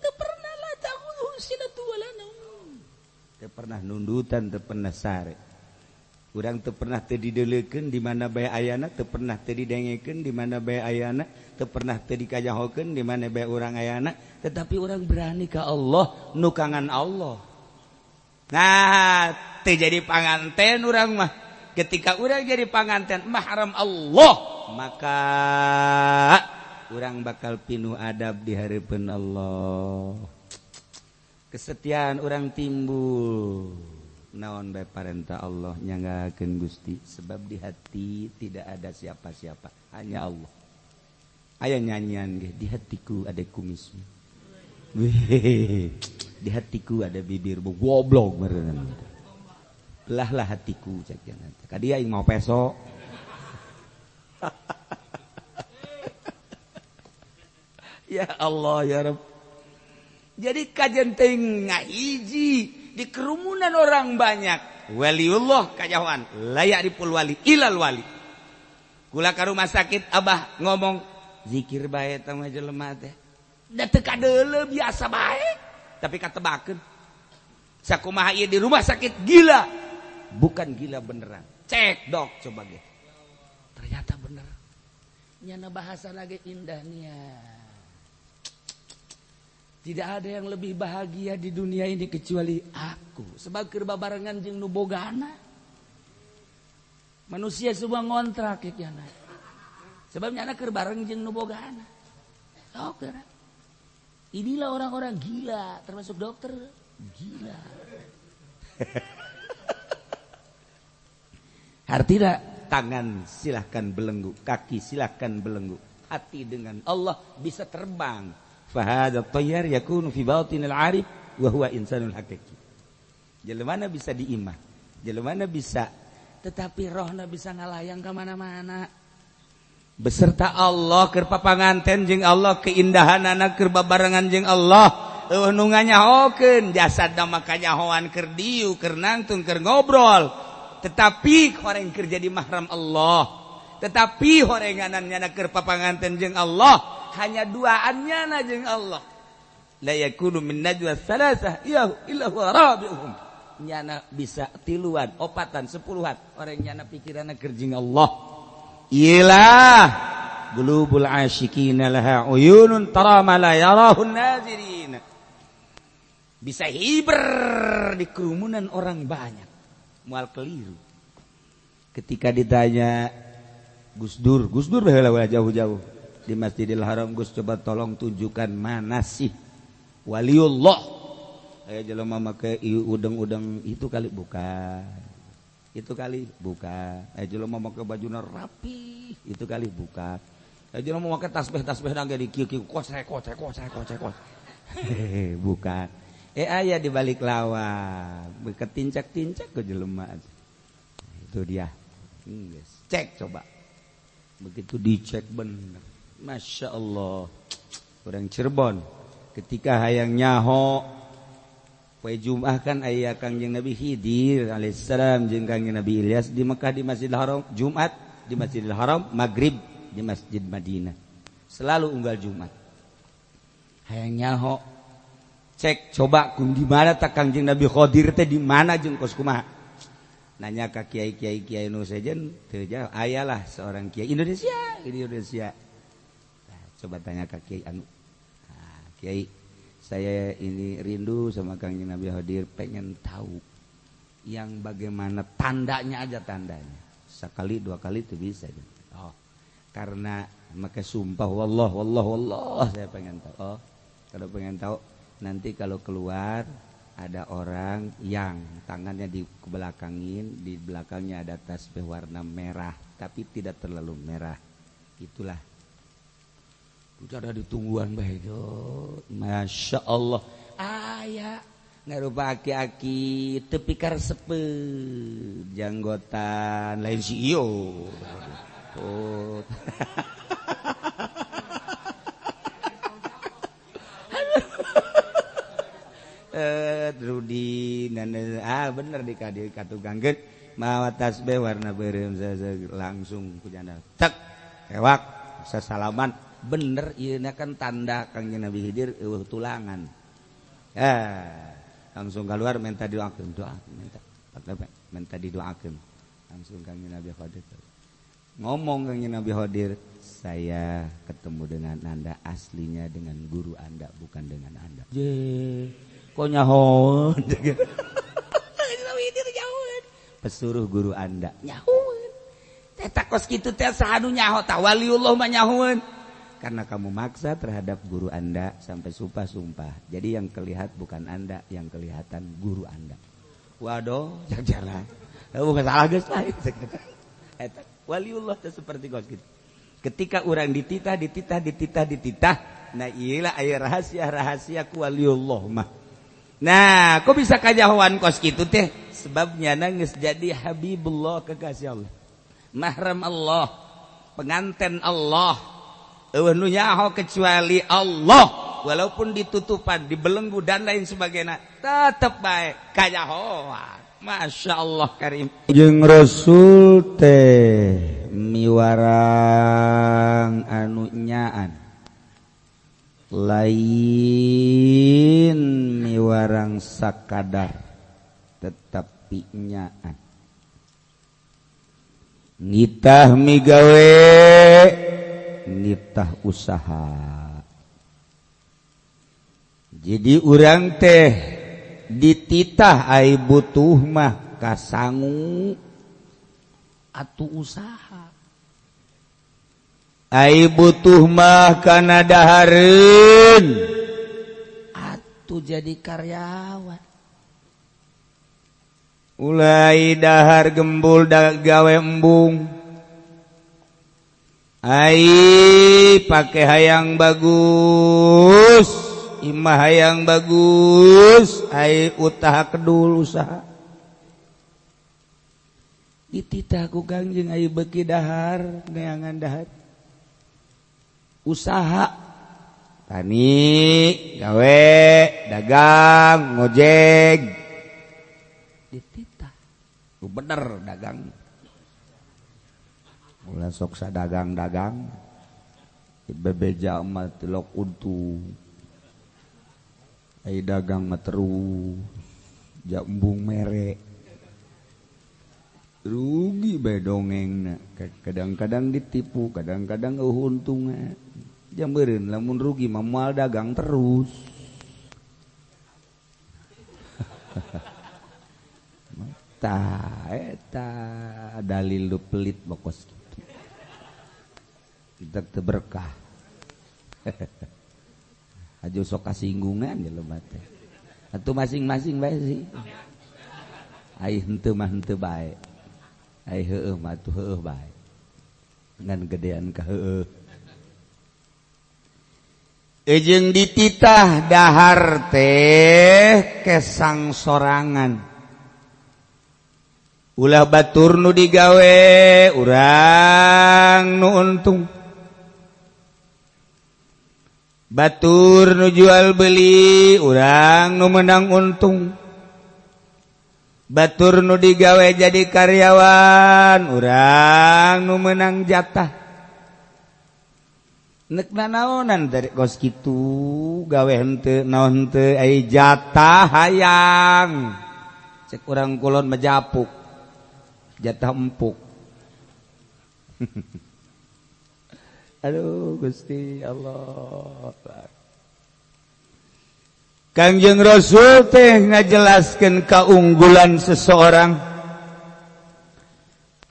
S1: Teu pernah la ta'khudhuhu sinatu wala naum. Teu pernah nundutan, teu pernah sare. Urang teu pernah teu dideulekeun di mana bae ayana, teu pernah teu didengekeun di mana bae ayana, teu pernah teu dikajahokeun di mana bae urang ayana, tetapi urang berani ka Allah, nukangan Allah. Nah, teu jadi panganten urang mah. Ketika urang jadi panganten mahram Allah, maka urang bakal pinuh adab di hareupeun Allah. Kesetiaan urang timbul. Naon bae parentah Allah nyanggakeun Gusti, sebab di hati tidak ada siapa-siapa, hanya Allah. Aya nyanyian ge, di hatiku ada kumismu. Weh, di hatiku ada bibirmu, goblok meureun. Belahlah hatiku cek jangan. Ka dia aing mau peso. Ya Allah ya Rabb. Jadi kajian teh ngahiji di kerumunan orang banyak. Waliullah kajawan la ya'riful wali ilal wali. Kula ka rumah sakit abah ngomong zikir bae eta mah jelema teh. Da teu kadeuleu biasa bae tapi katebakeun. Sakumaha ieu di rumah sakit gila. Bukan gila beneran. Cek dok coba ge. Ternyata bener. Nyana bahasa lagi indahnya. Tidak ada yang lebih bahagia di dunia ini kecuali aku. Sebab keur babarengan jeung nu bogana. Manusia semua ngontrak ya nyana. Sebab nyana keur bareng jeung nu bogana. Dokter. Inilah orang-orang gila, termasuk dokter gila. Artinya tangan silahkan belenggu, kaki silahkan belenggu, hati dengan Allah bisa terbang. Fahadha tayyar yakunu fi batinil arif wa huwa insanul haqiqi. Jelemana bisa diimah, jelemana bisa, tetapi rohna bisa ngalayang ke mana-mana. Beserta Allah keur papanganten jeung Allah, keindahanana keur babarengan jeung Allah. Eueuh nu nganyahokeun jasadna mah kanyahoan keur diu, keur nangtung, keur ngobrol. Tetapi horeng keur jadi mahram Allah, tetapi horenganan nyana keur papanganten jeung Allah, hanya duaannya na jeung Allah. La yakunu min najwa salasah ya illa huwa rabi'uhum. Nyana bisa tiluan, opatan, sepuluhan, orang nyana pikiranna keur jeung Allah. Ilah qulubul asyiqina laha uyunun tara ma la yarahun nazirin. Bisa hiber di kerumunan orang banyak, mual keliru. Ketika ditanya Gus Dur, Gus Dur baheula jauh-jauh di Masjidil Haram, Gus coba tolong tunjukkan mana sih waliullah. Aya jelema make udeng-udeng itu kali bukan. Itu kali bukan. Aya jelema make bajuna rapi, itu kali bukan. Aya jelema make tasbih-tasbih nang di kieu-kieu kosek kosek kosek kosek kosek. Bukan. Aya di balik lawang, beketincak-tincak ke jelema. Itu dia. Yes. Cek coba. Begitu dicek bener. Masya Allah. Orang Cirebon ketika hayang nyaho poe Jumat kan aya Kangjeng Nabi Khidir alaihissalam jeung Kangjeng Nabi Ilyas di Mekah di Masjidil Haram, Jumat di Masjidil Haram, Maghrib di Masjid Madinah. Selalu unggal Jumat. Hayang nyaho cek coba kun di mana tak Kangjeng Nabi Khidir teh di mana jeung kos kumaha. Nanya ka kiai-kiai kiai nu sejen teu jauh ayalah seorang kiai Indonesia di Indonesia. Nah, coba tanya ka kiai anu. Nah, kiai saya ini rindu sama Kangjeng Nabi Khidir, pengen tahu yang bagaimana tandanya aja tandanya. Sekali dua kali itu bisa. Oh, karena maka sumpah wallah wallah wallah saya pengen tahu. Oh, kalau pengen tahu nanti kalau keluar Ada orang yang tangannya di belakangin, di belakangnya ada tasbih warna merah, tapi tidak terlalu merah. Itulah. Itu ada ditungguan bae. Masya Allah. Aya ngarupa aki-aki tepi karesepeun, janggotan lain si iyo. Oh. Rudi ah bener di kadi katukangkeun mawa tasbih warna beureum langsung ku janda tek ewak sasalaman bener ieu kan tanda Kangjeng Nabi Khidir eueuh tulangan. Langsung keluar minta didoakeun, doa minta minta didoakeun. Langsung Kangjeng Nabi Khidir ngomong, Kangjeng Nabi Khidir, saya ketemu dengan Anda aslinya dengan guru Anda, bukan dengan Anda. Je kok nyahoan pesuruh guru Anda nyahoan teh kos kitu teh saha nu nyaho tah waliullah mah nyahoan karena kamu maksa terhadap guru Anda sampai sumpah-sumpah. Jadi yang kelihat bukan Anda, yang kelihatan guru Anda. Waduh, jalan. Bukan salah geus lah. Eta waliullah teh seperti kos kitu. Ketika urang dititah, dititah, dititah, dititah, nah iyalah aya rahasia-rahasia ku waliullah mah. Nah, kok bisa kajahoan kos kitu teh? Sebabnya nangis jadi Habibullah, kekasih Allah, mahram Allah, pengantin Allah. Eueuh nu nyaho kecuali Allah, walaupun ditutupan, dibelenggu dan lain sebagainya, tetep bae kajahoan. Masya Allah karim. Jeung Rasul teh miwarang anu nyaan, lain miwarang sakadar, tetapi nyaan. Nitah migawe, nitah usaha. Jadi urang teh dititah ai butuh mah kasangu atuh usaha, ai butuh mah kana dahareun atuh jadi karyawan. Ulai dahar gembul gawe embung, ai pake hayang bagus, imah hayang bagus, ai utaha kedul usaha. Dititah ku Kangjeng ai beuki dahar neangan dahar usaha, tani, gawe, dagang, ngojek. Dititah ku bener dagang. Ulah sok sadagang-dagang bebeja mah tilok untung, ai dagang mah terus jambung mere rugi bae dongengna. Kadang-kadang ditipu, kadang-kadang eueuh untungna. Jambeureun lamun rugi mah moal dagang terus. Tah eta dalil lu pelit bokos kitu. Kita teu berkah. Aja sok kasinggungan jelema teh. Atuh masing-masing bae sih. Ai henteu mah henteu bae. Ai heueuh mah atuh heueuh bae. Ngan gedean ka heueuh. Ejeng dititah dahar teh kesang sorangan. Ulah batur nu digawe urang nu untung, batur nu jual beli urang nu menang untung, batur nu digawe jadi karyawan urang nu menang jatah. Nek nanaonan dari kos kitu gawe henteu naon henteu ai jatah hayang cek urang kulon majapuk jatah empuk. Aduh Gusti Allah. Kangjeng Rasul teh ngajelaskeun kaunggulan seseorang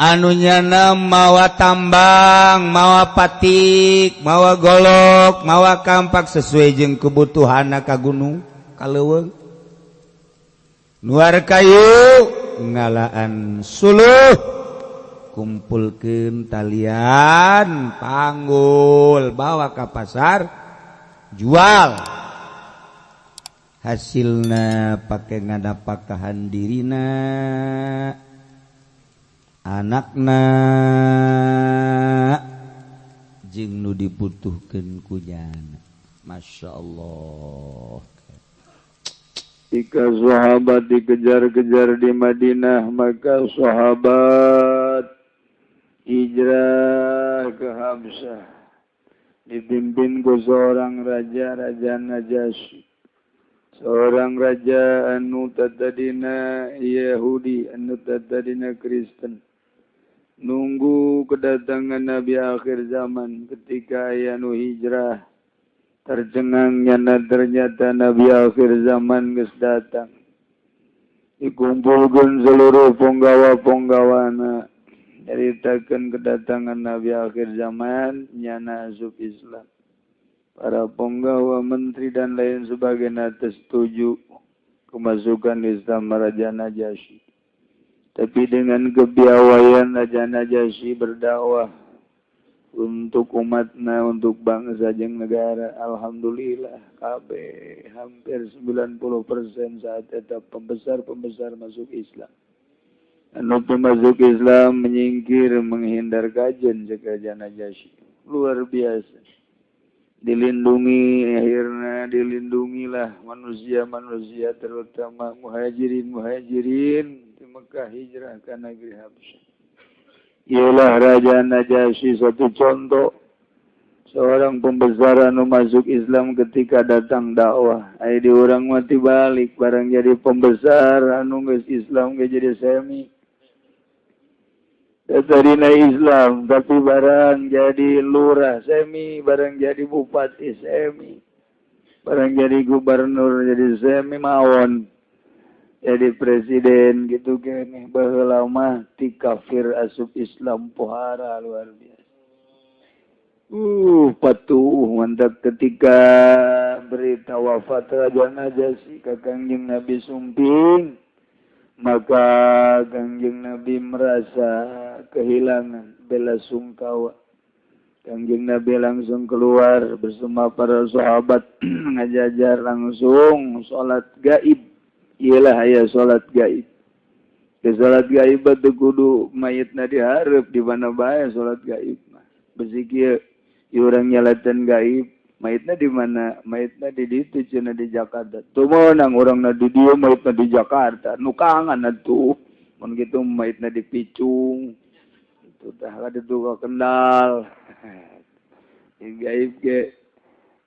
S1: anu nyana mawa tambang, mawa patik, mawa golok, mawa kampak sesuai jeung kebutuhanna ka gunung, ka leuweung. Nuar kayu ngalaan suluh, kumpulkeun talian, panggul, bawa ke pasar, jual, hasilna pake ngadapakahan dirina, anakna, jeung nu dibutuhkeun ku jana. Masya Allah.
S2: Jika sahabat dikejar-kejar di Madinah, maka sahabat hijrah ke Habsyah, dipimpin ku seorang raja, Raja Najasyi. Seorang raja anu tatadina Yahudi, anu tatadina Kristen. Nunggu kedatangan Nabi akhir zaman. Ketika aya nu hijrah, tercengang nyana ternyata Nabi akhir zaman geus datang. Dikumpulkeun seluruh punggawa-punggawana, nyaritakeun kedatangan Nabi akhir zaman, nyana asup Islam. Para punggawa, menteri dan lain sebagainya setuju kemasukan Islam Raja Najasyi. Tapi dengan kepiawaian Raja Najasyi berdakwah untuk umatna, untuk bangsa jeung negara. Alhamdulillah kabeh hampir 90% saat eta pembesar-pembesar masuk Islam. Anu masuk Islam menyingkir, menghindar kajen cek Raja Najasyi. Luar biasa. Dilindungi, akhirnya dilindungilah manusia-manusia, terutama muhajirin-muhajirin di Mekah hijrah ke negeri Habsyah. Ialah Raja Najasyi satu contoh seorang pembesar anu masuk Islam ketika datang dakwah. Aya di urang mati balik barang jadi pembesar anu geus Islam ge jadi semi. Tadina Islam tapi barang jadi lurah semi, barang jadi bupati semi, barang jadi gubernur jadi semi mawon, jadi presiden gitu kene. Baheula mah ti kafir asup Islam pohara luar biasa. Patuh mantap ketika berita wafat Raja Najasyi ka Kangjeng Nabi sumping, maka Kangjeng Nabi merasa kehilangan, bela sungkawa. Kangjeng Nabi langsung keluar bersama para sahabat ngajajar langsung salat gaib. Iyalah aya salat gaib. Ke salat gaib teu kudu mayitna dihareup, di mana bae salat gaib mah. Besi kieu urang nyalatan gaib, mayitna di mana? Mayitna di ditu cenah di Jakarta. Teu meunang urangna di dieu mayitna di Jakarta. Nu kangen atuh. Mun kitu mayitna di Picung. Itu tah ka ditu ka Kendal. Gaib ge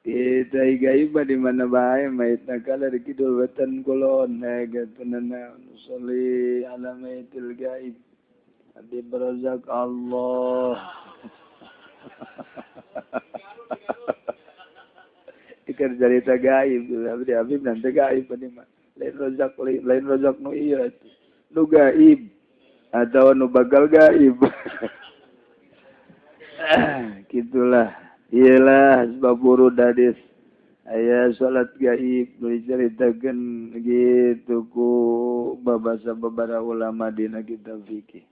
S2: kita gaib mah di mana bae mayitna kala di kidul wetan kulon gitu nana sholli ala mayitil gaib. Habib Razak Allah. Ikan cerita gaib, Habib Habib nanti gaib ini mah. Lain rozak, lain rozak nu iya, nu gaib atau nu bagal gaib. Gitulah, iyalah sebab burud hadis. Aya salat gaib diceritakeun gitu ku babasa babara ulama dina kitab fikih.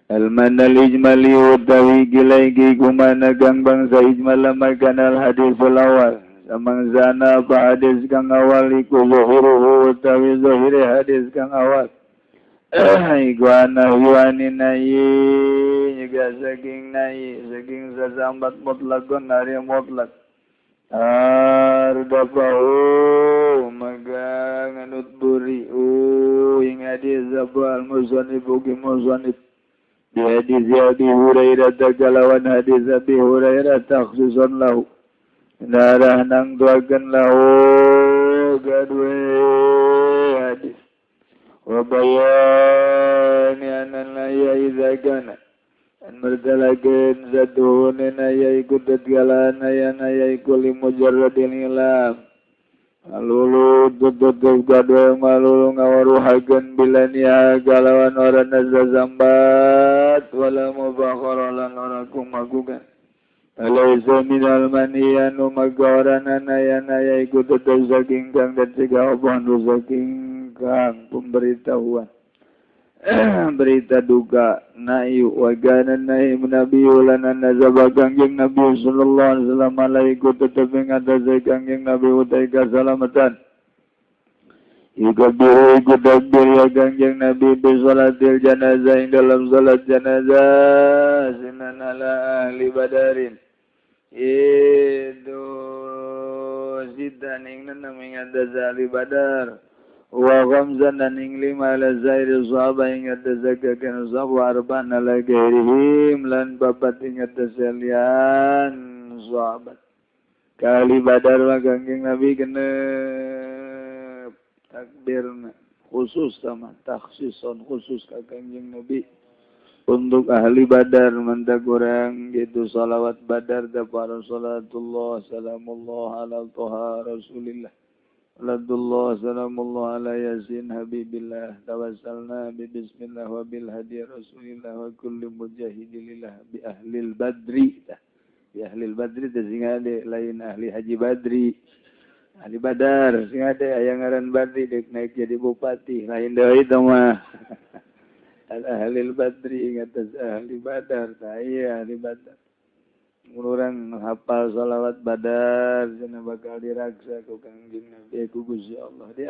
S2: Al-manal ijmali utawi gilaigi kumana gang bangsa ijmal makanal hadisul awal. Samangzana apa hadis kang awal iku zuhuruhu utawi zuhire hadis kang awal. Iku ana yuani nayi juga saking nayi saking sasambat mutlakun ari mutlak. Ardafahu maka nganut buri ing hadis apa al-musannif ugi musannif. Di hadis Abi Hurairah kalawan hadis Abi Hurairah takhsusan lahu. Darah nang tuakeun lahu kadue hadis. Wa bayani anan la ya idza kana an merdalakeun satuhun aya iku tetgalan aya aya iku li mujarradil ilam. Malulu tutup kadue malulu ngawaruhakeun bilania kalawan ora nazambat wala mubakhara lan ora kumagugan. Alaisa minal maniya nu magaoranana ya iku tetep saking kang dan cegah apa nu saking kang pemberitahuan berita duka nayu wagana naim nabi ulana nazaba kangjeng nabi sallallahu alaihi wasallam alaiku tetep ing atase kangjeng nabi utai kasalamatan yukabiru iku takbir ya kangjeng nabi bi salatil janazah ing dalam salat janazah sinan ala ahli badarin itu sitan ing nenem ing atase ahli badar wa khamsan dan ing lima ala zairi sahabat ing atase kakan sahabat arba'an ala gairihim lan babat ing atase lian sahabat kali badar mah kangjeng nabi genep takbirna khusus sama takhsison khusus ka kangjeng nabi untuk ahli badar mantak orang gitu salawat badar da para salatullah salamullah ala toha rasulillah salatullah salamullah ala yasin habibillah tawassalna bi bismillah wa bil hadi rasulillah wa kulli mujahidilillah bi ahlil badri bi ahlil badri teh sing ade lain ahli haji badri ahli badar sing ade aya ngaran badri deuk naik jadi bupati lain deui teh mah al ahlil badri ingat ahli badar tah ieu ahli badar urang hafal sholawat badar cenah bakal diraksa ku Kangjeng Nabi ku Gusti Allah di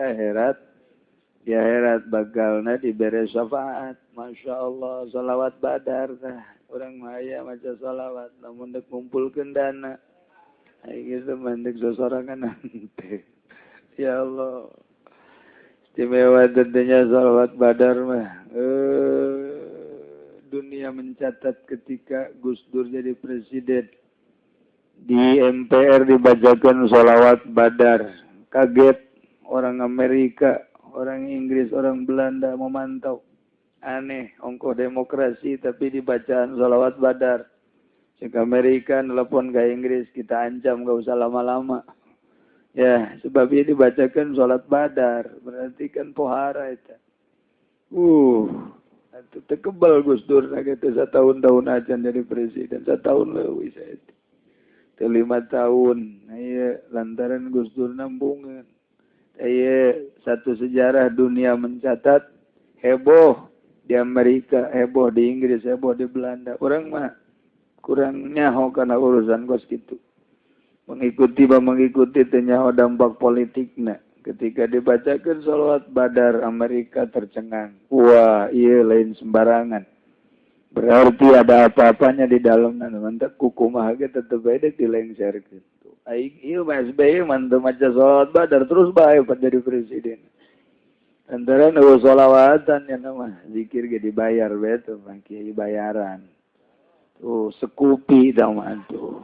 S2: akhirat bakalna dibere syafaat. Masya Allah sholawat badar tah urang mah aya maca sholawat lamun deuk ngumpulkeun dana aing geus mah deuk sosorangan henteu. Ya Allah istimewa tentunya sholawat badar mah. Dunia mencatat ketika Gus Dur jadi presiden di MPR dibacakan sholawat badar. Kaget orang Amerika, orang Inggris, orang Belanda memantau. Aneh, ongkoh demokrasi tapi dibacaan sholawat badar. Cek Amerika nelpon ke Inggris, kita ancam gak usah lama-lama. Ya, sebab ini dibacakan sholat badar, berarti kan pohara itu. Itu tekebal Gus Dur gitu setahun-tahun aja jadi presiden, setahun leuwih saya itu. 5 tahun. Nah, iya, lantaran Gus Dur nambungan. Iya, satu sejarah dunia mencatat heboh di Amerika, heboh di Inggris, heboh di Belanda. Orang mah kurang nyaho karena urusan kos gitu. Mengikuti teu nyaho dampak politikna. Ketika dibacakan sholawat badar, Amerika tercengang. Wah, iya lain sembarangan. Berarti ada apa-apanya di dalamnya. Mantap kukumaha ge tetep bae deuk dilengserkeun. Aing ieu mah SBY mantep maca sholawat badar terus bae pan jadi presiden. Antara nu sholawatan ya mah zikir ge dibayar bae tuh mah kiai bayaran. Tuh sekupi tah mah tuh.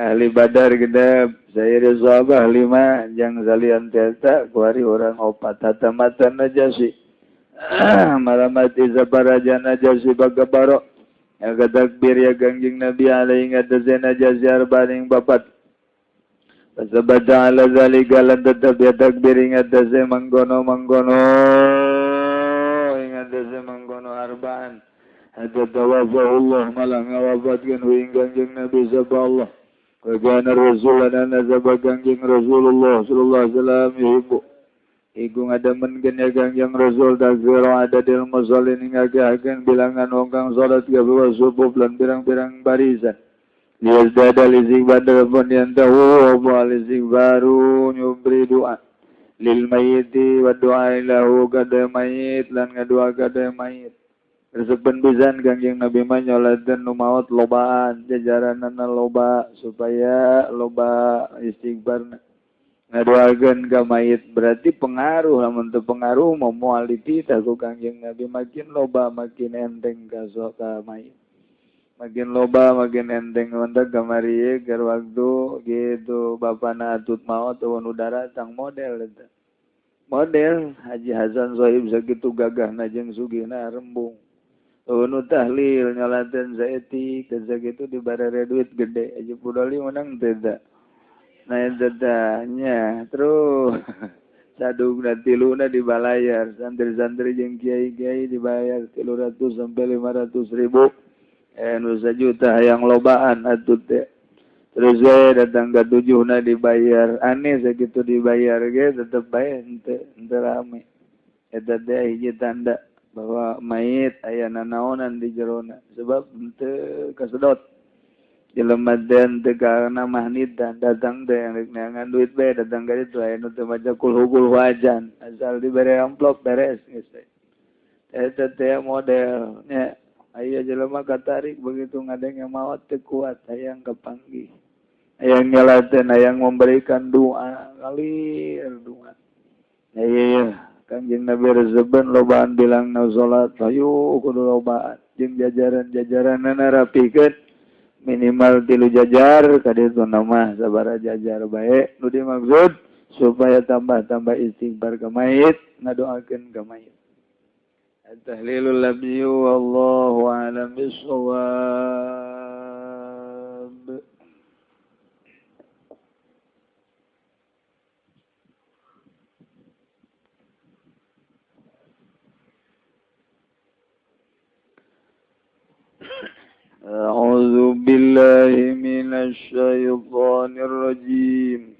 S2: Ahli badar gedep saya sahabah 5 jang salian teta kuari orang opat hatamatan najasi malamati sabaraja najasi bagabaro ya takbir ya kangjeng Nabi alaihi ngatase najasi arbaning bapat pasabada ala zalika lan tetap ya takbir ngatase mangkono mangkono ngatase mangkono arbaan hatta tawafahullah malah ngawafatkeun hu ing kangjeng Nabi sapa Allah. Wa kana rasulana nazaba kangjeng Rasulullah sallallahu alaihi wasallam yuhibbu iku ngademenkeun ya kangjeng Rasul takbir adadil musallin ngagehakeun bilangan wong kang salat gawe subuh lan pirang-pirang barisan liyazdada lizigbadar pun yantahu wa alizigbaru nyubri doa lil mayyiti wa doa lahu kada mayit lan ngadua kada mayit. Resepen pisan Kangjeng Nabi mah nyolateun nu maot lobaan jajaranana loba supaya loba istighfarna ngadoakeun ka mayit berarti pengaruh lamun teu pengaruh mah moal dititah ku Kangjeng Nabi makin loba makin enteng ka sok ka mayit makin loba makin enteng mantap kamari ye keur waktu gitu bapana atut maot eueun udara tang model eta model Haji Hasan Sohib sakitu gagahna jeung sugihna rembung. Nu tahlil nyolateun saeutik dan sakitu dibarere duit gede aja pudoli menang teu da. Nah eta nya terus sadugna tiluna dibalayar santri-santri jeung kiai-kiai dibayar 300 sampai 500 ribu Nu sajuta hayang lobaan atuh teh. Terus we datang ka tujuhna dibayar. Aneh sakitu dibayar ge tetep bae henteu rame. Eta teh hiji tanda bahwa mayit aya nanaonan di jerona sebab henteu kasedot. Jelema teh henteu karena mahnitan datang teh rek neangan duit bae datang ka ditu aya nu teu maca kulhu-kulhu ajan asal dibere amplop beres geus teh. Eta teh model nya. Aya jelema katarik begitu ngadenge maot teu kuat hayang kapanggih. Hayang nyalateun hayang memberikan doa ngalir doa. Iya Kangjeng Nabi rezeban lobaan bilangna salat hayu kudu lobaan jeung jajaran-jajaranna rapikeun minimal 3 jajar kaditu mah sabaraha jajar bae nu dimaksud supaya tambah-tambah istighfar ka mayit ngadoakeun ka mayit. التهليل اللبي والله أعلم بالصواب. أعوذ بالله من الشيطان الرجيم.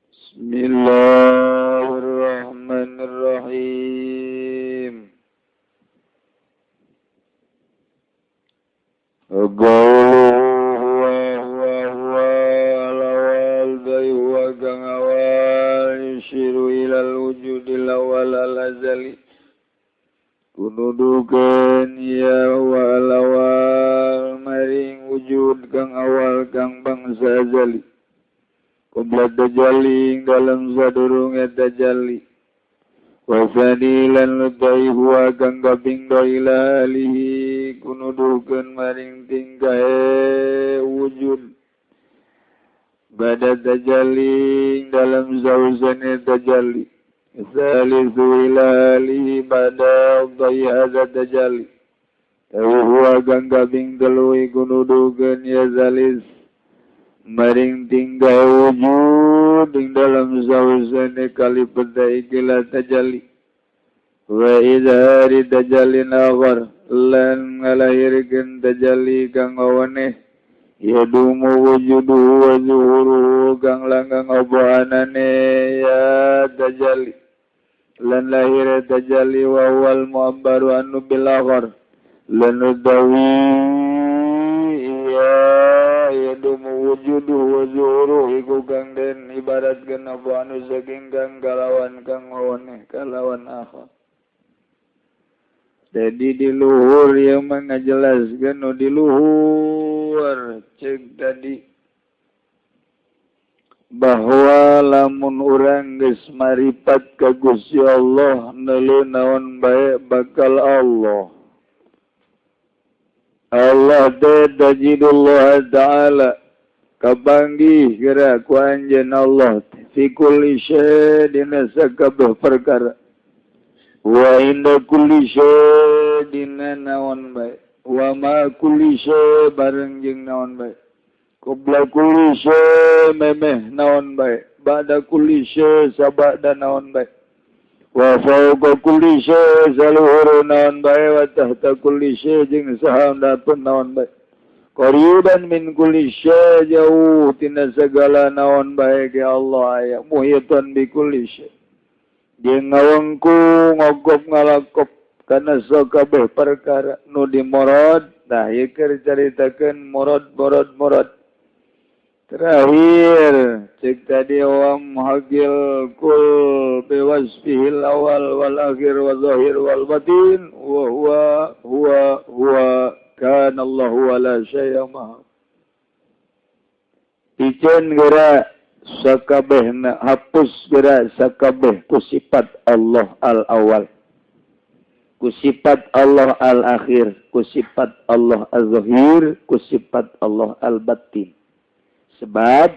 S2: بسم الله الرحمن الرحيم. قوله هو هو هو الأول هو كان أول يشير إلى الوجود الأول الأزلي kunudukeun ya huwa al-awwal maring wujud kang awal kang bangsa azali qabla tajalli dalam sadurunge tajalli wa fadilan lutai huwa kang kaping ila alihi kunudukeun maring tingkahe wujud bada tajalli dalam sausane tajalli salisu ila alihi bada hadza tajalli huwa kang kaping telu kunudukeun ya salis maring tinggal wujud ing dalam sausane kali peda ikilah tajalli wa idhari tajallin akhar lan ngalahirkeun tajalli kang awaneh yadumu wujuduhu wa zuhuruhu kang langgang oboanane ya tajalli lan lahir tajalli wa wal mu'abbaru annu bil akhar lan udawi ya yadumu wujuduhu wa zuhuruhu iku kang den ibaratkeun apa anu saking kang kalawan kang awaneh kalawan akhar. Jadi di luhur yang mengajelaskan nu di luhur cek tadi bahwa lamun urang geus maripat ka Gusti Allah neuleuh naon bae bakal Allah. Allah teh tajidullah ta'ala kapanggih geura ku anjeun Allah fi kulli syai' dina sakabeh perkara wa inda kulli syai' dina naon bae wa ma kulli syai' bareng jeung naon bae qabla kulli syai' memeh naon bae ba'da kulli syai' sabada naon bae wa fawqa kulli syai' saluhur naon bae wa tahta kulli syai' jeung sahandapun naon bae qariban min kulli syai' jauh tina sagala naon bae ge Allah aya muhitan bi kulli syai' jeung ngawengku ngogop ngalakop kana sakabeh perkara nu dimorod. Nah ieu keur caritakeun murad murad murad terakhir cek tadi wa muhagil kul biwasfihil awal wal akhir wa zahir wal batin wa huwa huwa huwa kana Allahu wala syai'a ma. Piceun geura sakabehna hapus geura sakabeh ku sifat Allah al awal, ku sifat Allah al akhir, ku sifat Allah al zahir, ku sifat Allah al batin. Sebab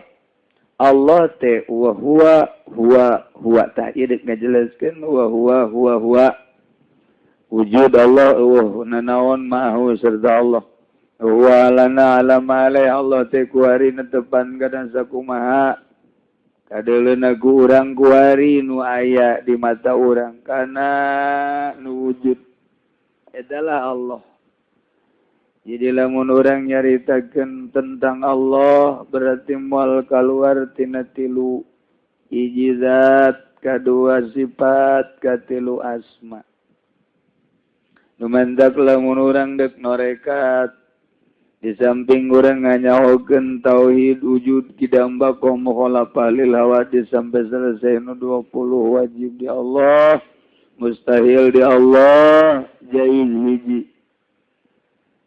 S2: Allah teh wa huwa huwa huwa tah ieu deuk ngajelaskeun wa huwa huwa huwa wujud Allah wa nanaon ma'ahu serta Allah wa lana ala ma alai Allah teh kuari netepan kana sakumaha kadeuleuna ku urang kuari nu aya di mata urang kana nu wujud adalah Allah. Jadi lamun urang nyaritakeun tentang Allah berarti moal kaluar tina tilu hiji zat, kadua sifat, katilu asma. Nu mantak lamun urang deuk norekat di samping urang nganyahokeun tauhid wujud kidam baqa mukhalafah lil hawadis sampai selesai nu 20 wajib di Allah, mustahil di Allah, jaiz hiji.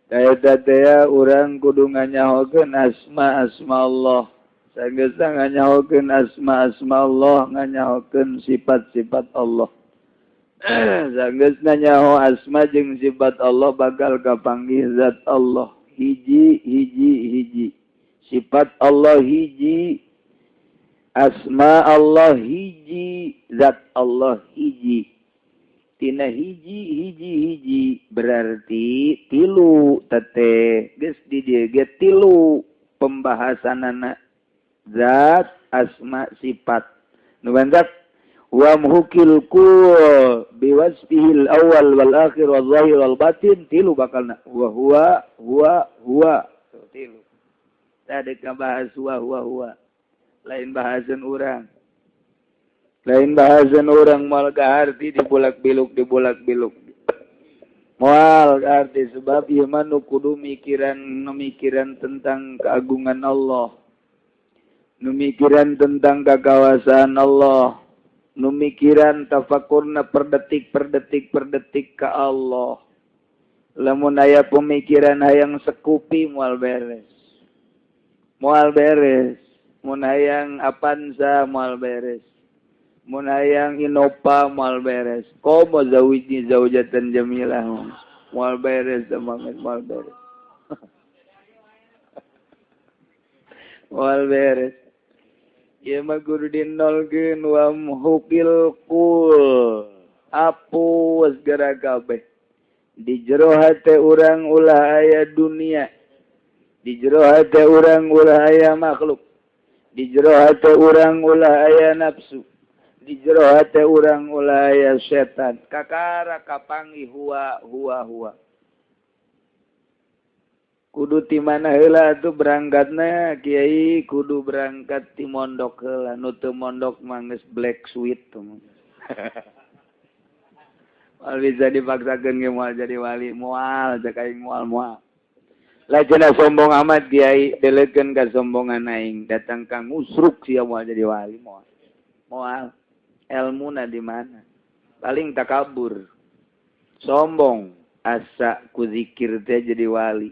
S2: Kaeta teh urang kudu nganyahokeun asma-asma Allah. Sanggeusna nganyahokeun asma-asma Allah, nganyahokeun sifat-sifat Allah. Sanggeusna nyaho asma jeung sifat Allah bakal kapanggih zat Allah. Hiji hiji hiji. Sifat Allah hiji, asma Allah hiji, zat Allah hiji. Tina hiji hiji hiji berarti tilu tete geus di dieu ge tilu pembahasanana zat, asma, sifat. Nu bantak wa muhkil kul biwasfihil awal wal akhir wal zahir wal batin tilu bakalna wa huwa huwa huwa tilu. Tadi bahas wa huwa huwa lain bahasan urang. Lain bahasan orang moal kaharti dibulak-biluk dibulak-biluk. Moal kaharti sebab ieu mah nu kudu mikiran nu mikiran tentang keagungan Allah. Nu mikiran tentang kekawasaan Allah. Nu mikiran tafakurna per detik per detik per detik ka Allah. Lamun aya pemikiran hayang sekupi moal beres. Moal beres. Mun hayang Avanza moal beres. Mun hayang Innova moal beres. Komo zawijni zaujatan jamilah moal beres semangat moal beres. Moal beres. Ieu mah kudu dinolkeun wa muhukil qul. Apus geura kabeh. Di jero hate urang ulah aya dunia. Di jero hate urang ulah aya makhluk. Di jero hate urang ulah aya nafsu. Di jero hate urang ulah aya setan. Kakara kapanggih huwa huwa huwa. Kudu ti mana heula atuh berangkatna kiai kudu berangkat ti mondok heula. Nu teu mondok mah geus black sweet tuh. Moal bisa dipaksakeun ge moal jadi wali, moal cek aing moal moal. Lah cenah sombong amat kiai delekeun kasombongan aing datang ka ngusruk sia moal jadi wali moal. Moal elmuna di mana? Paling takabur. Sombong asa ku zikir teh jadi wali.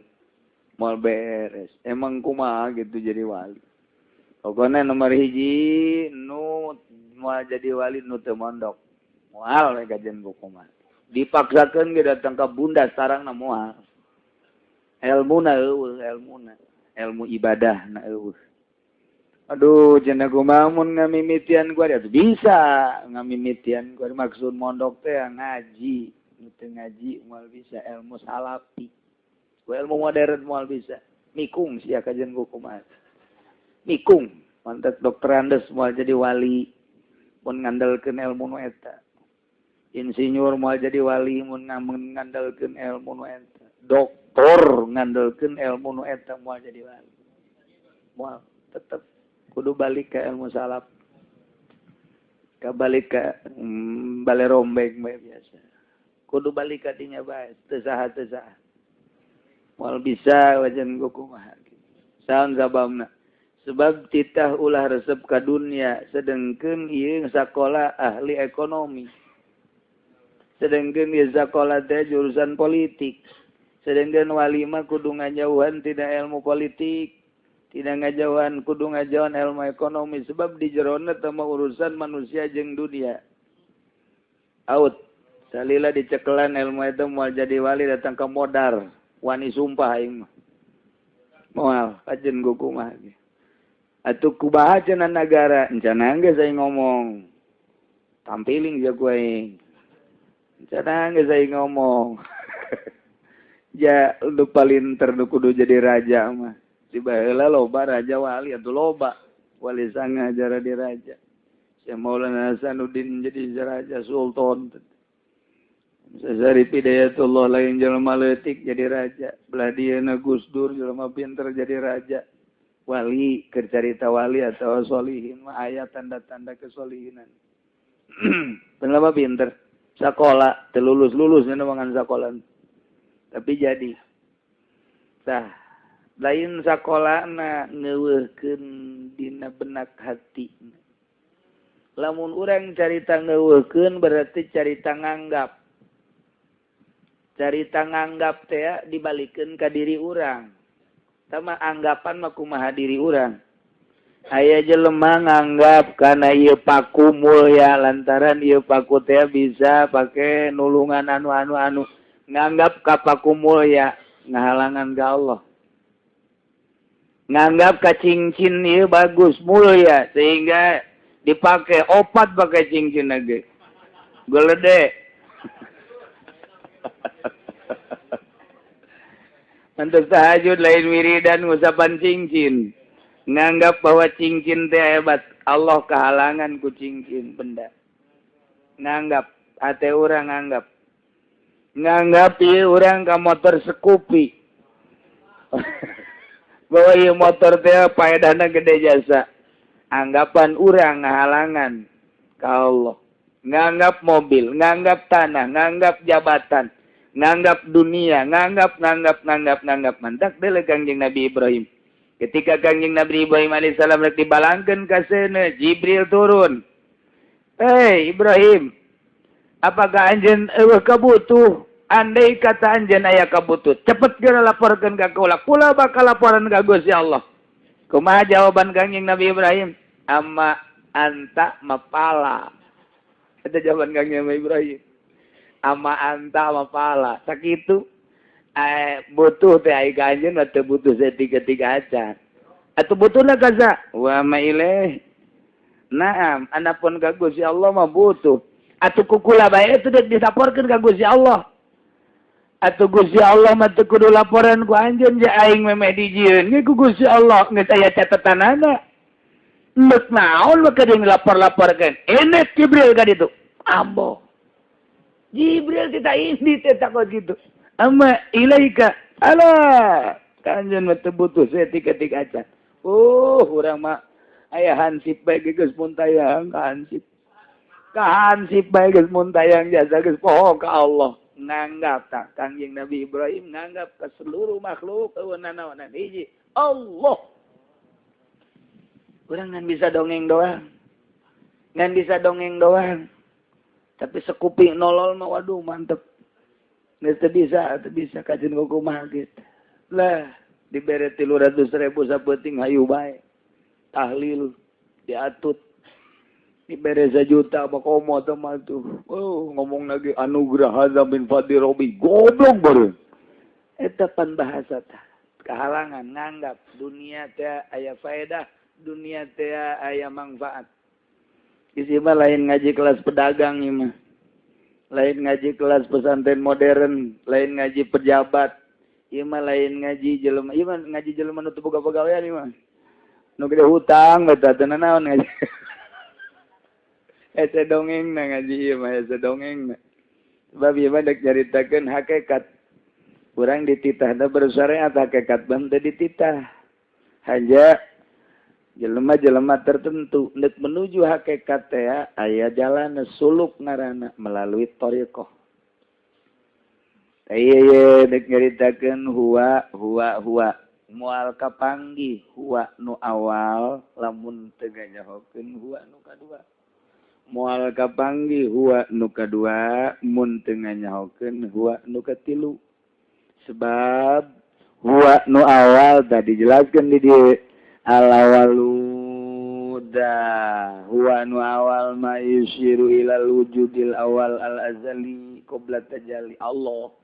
S2: Moal beres. Emang kumaha gitu jadi wali. Pokona nomor hiji nu moal jadi wali nu teu mondok. Moal we kajian buku mah. Dipaksakeun ge datang ka bunda sarangna moal. Elmuna eueuh, elmuna. Ilmu ibadah na eueuh. Aduh, cenah kumaha mun ngamimitian gua dia bisa ngamimitian gua maksud mondok teh ngaji, nu teu ngaji moal bisa ilmu salafi. Ku ilmu modern moal bisa. Mikung sia kajian buku mah. Mikung, mantak dokter Andes moal jadi wali mun ngandalkeun ilmu nu eta. Insinyur moal jadi wali mun ngandalkeun ilmu nu eta. Doktor ngandalkeun ilmu nu eta moal jadi wali. Moal tetep kudu balik ke ilmu salaf. Ka balik ka bale rombeng bae biasa. Kudu balik ka dinya bae, teu saha teu saha. Moal bisa wajan kumaha. Saon sababna? Sebab titah ulah resep ka dunia sedengkeun ieu sakola ahli ekonomi. Sedengkeun ieu sakola teh jurusan politik. Sedengkeun wali mah kudu ngajauhan tidak ilmu politik. Tidak ngajauhan kudu ngajauhan ilmu ekonomi sebab di jerona teh mah urusan manusia jeung dunia. Out. Salila dicekelan ilmu itu moal jadi wali datang ke modar. Wani sumpah aing mah. Moal kajen kumaha ge. Atuh kubaha cenah nagara, encana geus aing ngomong. Tampiling ja ku aing. Encana geus aing ngomong. Ja lu palinter nu kudu jadi raja mah. Si baheula loba raja wali atuh loba. Wali sanga jara di raja. Si Maulana Hasanuddin jadi raja sultan. Syarif Hidayatullah lain jelema leutik jadi raja. Belah dieuna Gus Dur jelema pinter jadi raja. Wali keur carita wali atau solihin mah aya tanda-tanda kesolihinan. Jelema pinter sakola teu lulus-lulus ngan sakola. Tapi jadi. Tah lain sakolana ngeuweuhkeun dina benak hati. Lamun urang carita ngeuweuhkeun berarti carita nganggap. Carita nganggap teh dibalikeun ka diri urang. Tama anggapan mah kumaha diri urang. Aya jelema nganggap kana ieu paku mulya lantaran ieu paku teh bisa pake nulungan anu-anu anu. Nganggap ka paku mulya ngahalangan ka Allah. Nganggap ka cincin ieu bagus mulya sehingga dipake opat pakai cincin lagi. Gelede. Untuk tahajud lain wiridan ngusapan cincin. Nganggap bahwa cincin teh hebat. Allah kehalangan ku cincin benda. Nganggap hate urang nganggap. Nganggap ieu urang ka motor Scoopy. Bahwa ieu motor teh paedahna gede jasa. Anggapan urang ngahalangan ka Allah. Nganggap mobil, nganggap tanah, nganggap jabatan, nganggap dunia, nganggap nganggap nganggap nganggap. Mantak deuleu Kangjeng Nabi Ibrahim. Ketika Kangjeng Nabi Ibrahim alaihissalam rek dibalangkeun ka seuneu, Jibril turun. "Hei Ibrahim, apakah anjeun eueuh kabutuh? Andai kata anjeun aya kabutuh, cepet geura laporkeun ka kaula. Kula bakal laporan ka Gusti Allah." Kumaha jawaban Kangjeng Nabi Ibrahim? "Amma anta mapala." Itu jawaban Kangjeng Nabi Ibrahim. Ama anta mapala. Sakitu butuh teh ai ka anjeun teu butuh setiga-tiga acan. Atuh butuhna kaza wa ma ilaih. Naam, anapun ka Gusti Allah mah butuh. Atuh kukula bae itu deuk dilaporkeun ka Gusti Allah. Atuh Gusti Allah mah teu kudu laporan ku anjeun ja aing memeh dijieun ge ku Gusti Allah geus aya catetanana. Endek naon mah deung lapor-laporkeun. Enek Jibril ka ditu. Ambo. Jibril kita ini teh takut gitu. Amma ilaika ala kanjeun mah teu butuh saeutik-eutik acan. Oh, urang mah aya hansip bae geus muntayang ka hansip. Ka hansip bae geus muntayang jasa geus poho ka Allah. Nganggap tak Kangjeng Nabi Ibrahim nganggap ke seluruh makhluk eueuh nanaonan hiji Allah. Urang ngan bisa dongeng doang. Ngan bisa dongeng doang. Tapi sekuping nolol mah waduh mantep. Geus teu bisa kajeun kumaha gitu. Lah dibere 300.000 sapeuting hayu bae. Tahlil diatut. Dibere 1 juta mah komo teh mah tuh. Oh, ngomong lagi anugerah hadza min fadli rabbi. Goblok baru. Eta pan bahasa tah. Kahalangan nganggap dunia teh aya faedah, dunia teh aya manfaat. Isi mah lain ngaji kelas pedagang ieu mah. Lain ngaji kelas pesantren modern, lain ngaji pejabat. Ieu mah lain ngaji jelema, ieu mah ngaji jelema nu teu boga pagawean ieu mah. Nu gede hutang eta teu nanaon ngaji. Hese dongeng na ngaji ieu mah hese dongeng na. Sebab ieu mah dek nyaritakeun hakikat. Urang dititahna bersyariat hakikat ban teu dititah. Hanya jelema-jelema tertentu nek menuju hakikat teh aya jalan suluk ngaranna melalui thariqah. Ieu dek nyaritakeun huwa huwa huwa moal kapanggih huwa nu awal lamun teu ganyahokeun huwa nu kadua. Moal kapanggih huwa nu kadua mun teu nganyahokeun huwa nu katilu. Sebab huwa nu awal tadi dijelaskeun di dieu al-awalu da huwa nu awal ma yushiru ilal wujudil awal al-azali qabla tajalli Allah.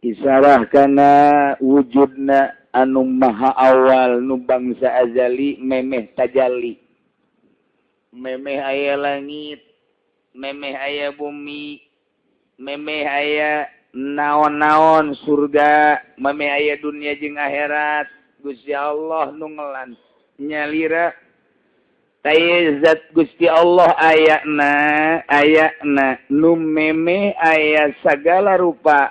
S2: Isarah kana wujudna anu maha awal nu bangsa azali memeh tajalli. Memeh aya langit, memeh aya bumi, memeh aya naon-naon surga, memeh aya dunia jeung akhirat. Gusti Allah nu ngelan nyalira
S1: Zat Gusti Allah ayana ayana nu meme aya sagala rupa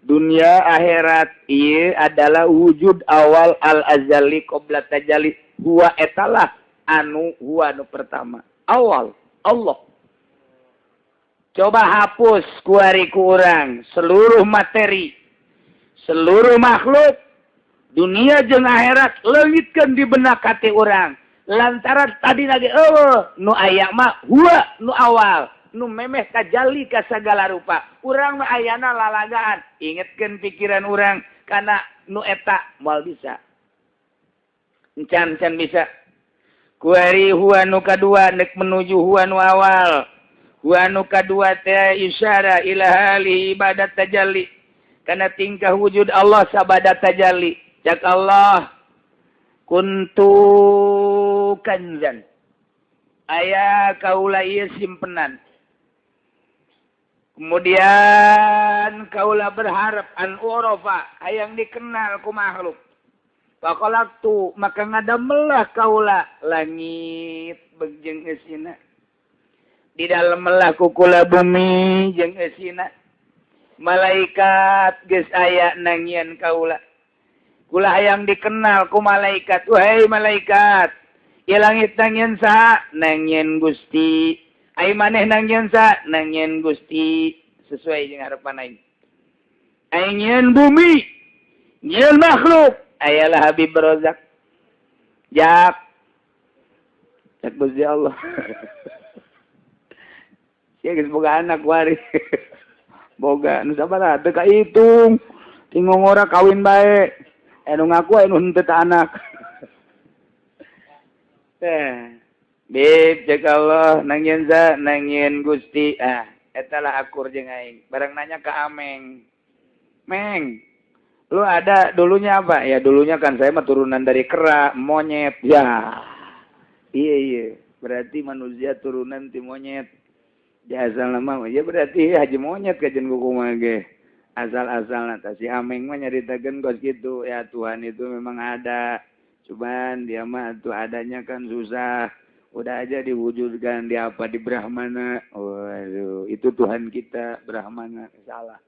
S1: dunia akhirat ieu adalah wujud awal al azali qabla tajalli huwa etalah anu huwa nu pertama awal Allah. Coba hapus kuari ku urang seluruh materi seluruh makhluk dunia jeung akhirat leungitkeun di benak hati urang. Lantaran tadi lagi eueuh nu aya mah huwa nu awal nu memeh tajalli ka sagala rupa urang mah ayana lalagaan ingetkeun pikiran urang kana nu eta moal bisa encan can bisa kuari huwa nu kadua nek menuju huwa nu awal huwa nu kadua teh isyara ila hali ibadat tajalli kana tingkah wujud Allah sabada tajalli cak Allah kuntu kanzan aya kaula ieu simpenan kemudian kaula berharap an urafa hayang dikenal ku makhluk faqalaktu maka ngadamelah kaula langit jeung eusina di dalem melah ku kula bumi jeung eusina malaikat geus aya nangieun kaula kula hayang dikenal ku malaikat wahai malaikat ieu langit nangieun saha nangieun Gusti ai maneh nangieun saha nangieun Gusti sesuai jeung harapan aing aing nyieun bumi nyieun makhluk ayalah Habib Rozak jak cak Gusti Allah sia geus boga anak wari boga nu sabaraha teu kahitung tingongora kawin bae anu ngaku anu henteu ta anak teh bib cek Allah nangieun sa nangieun Gusti ah eta lah akur jeung aing barang nanya ka Ameng Meng lu ada dulunya apa ya dulunya kan saya mah turunan dari kera monyet ya iya iya berarti manusia turunan ti monyet ya asal nama ya berarti haji monyet kajen kumaha ge asal-asalna tah si Ameng mah nyaritakeun kos kitu ya Tuhan itu memang ada cuman dia mah tuh adanya kan susah udah aja diwujudkan di apa di Brahmana waduh itu Tuhan kita Brahmana salah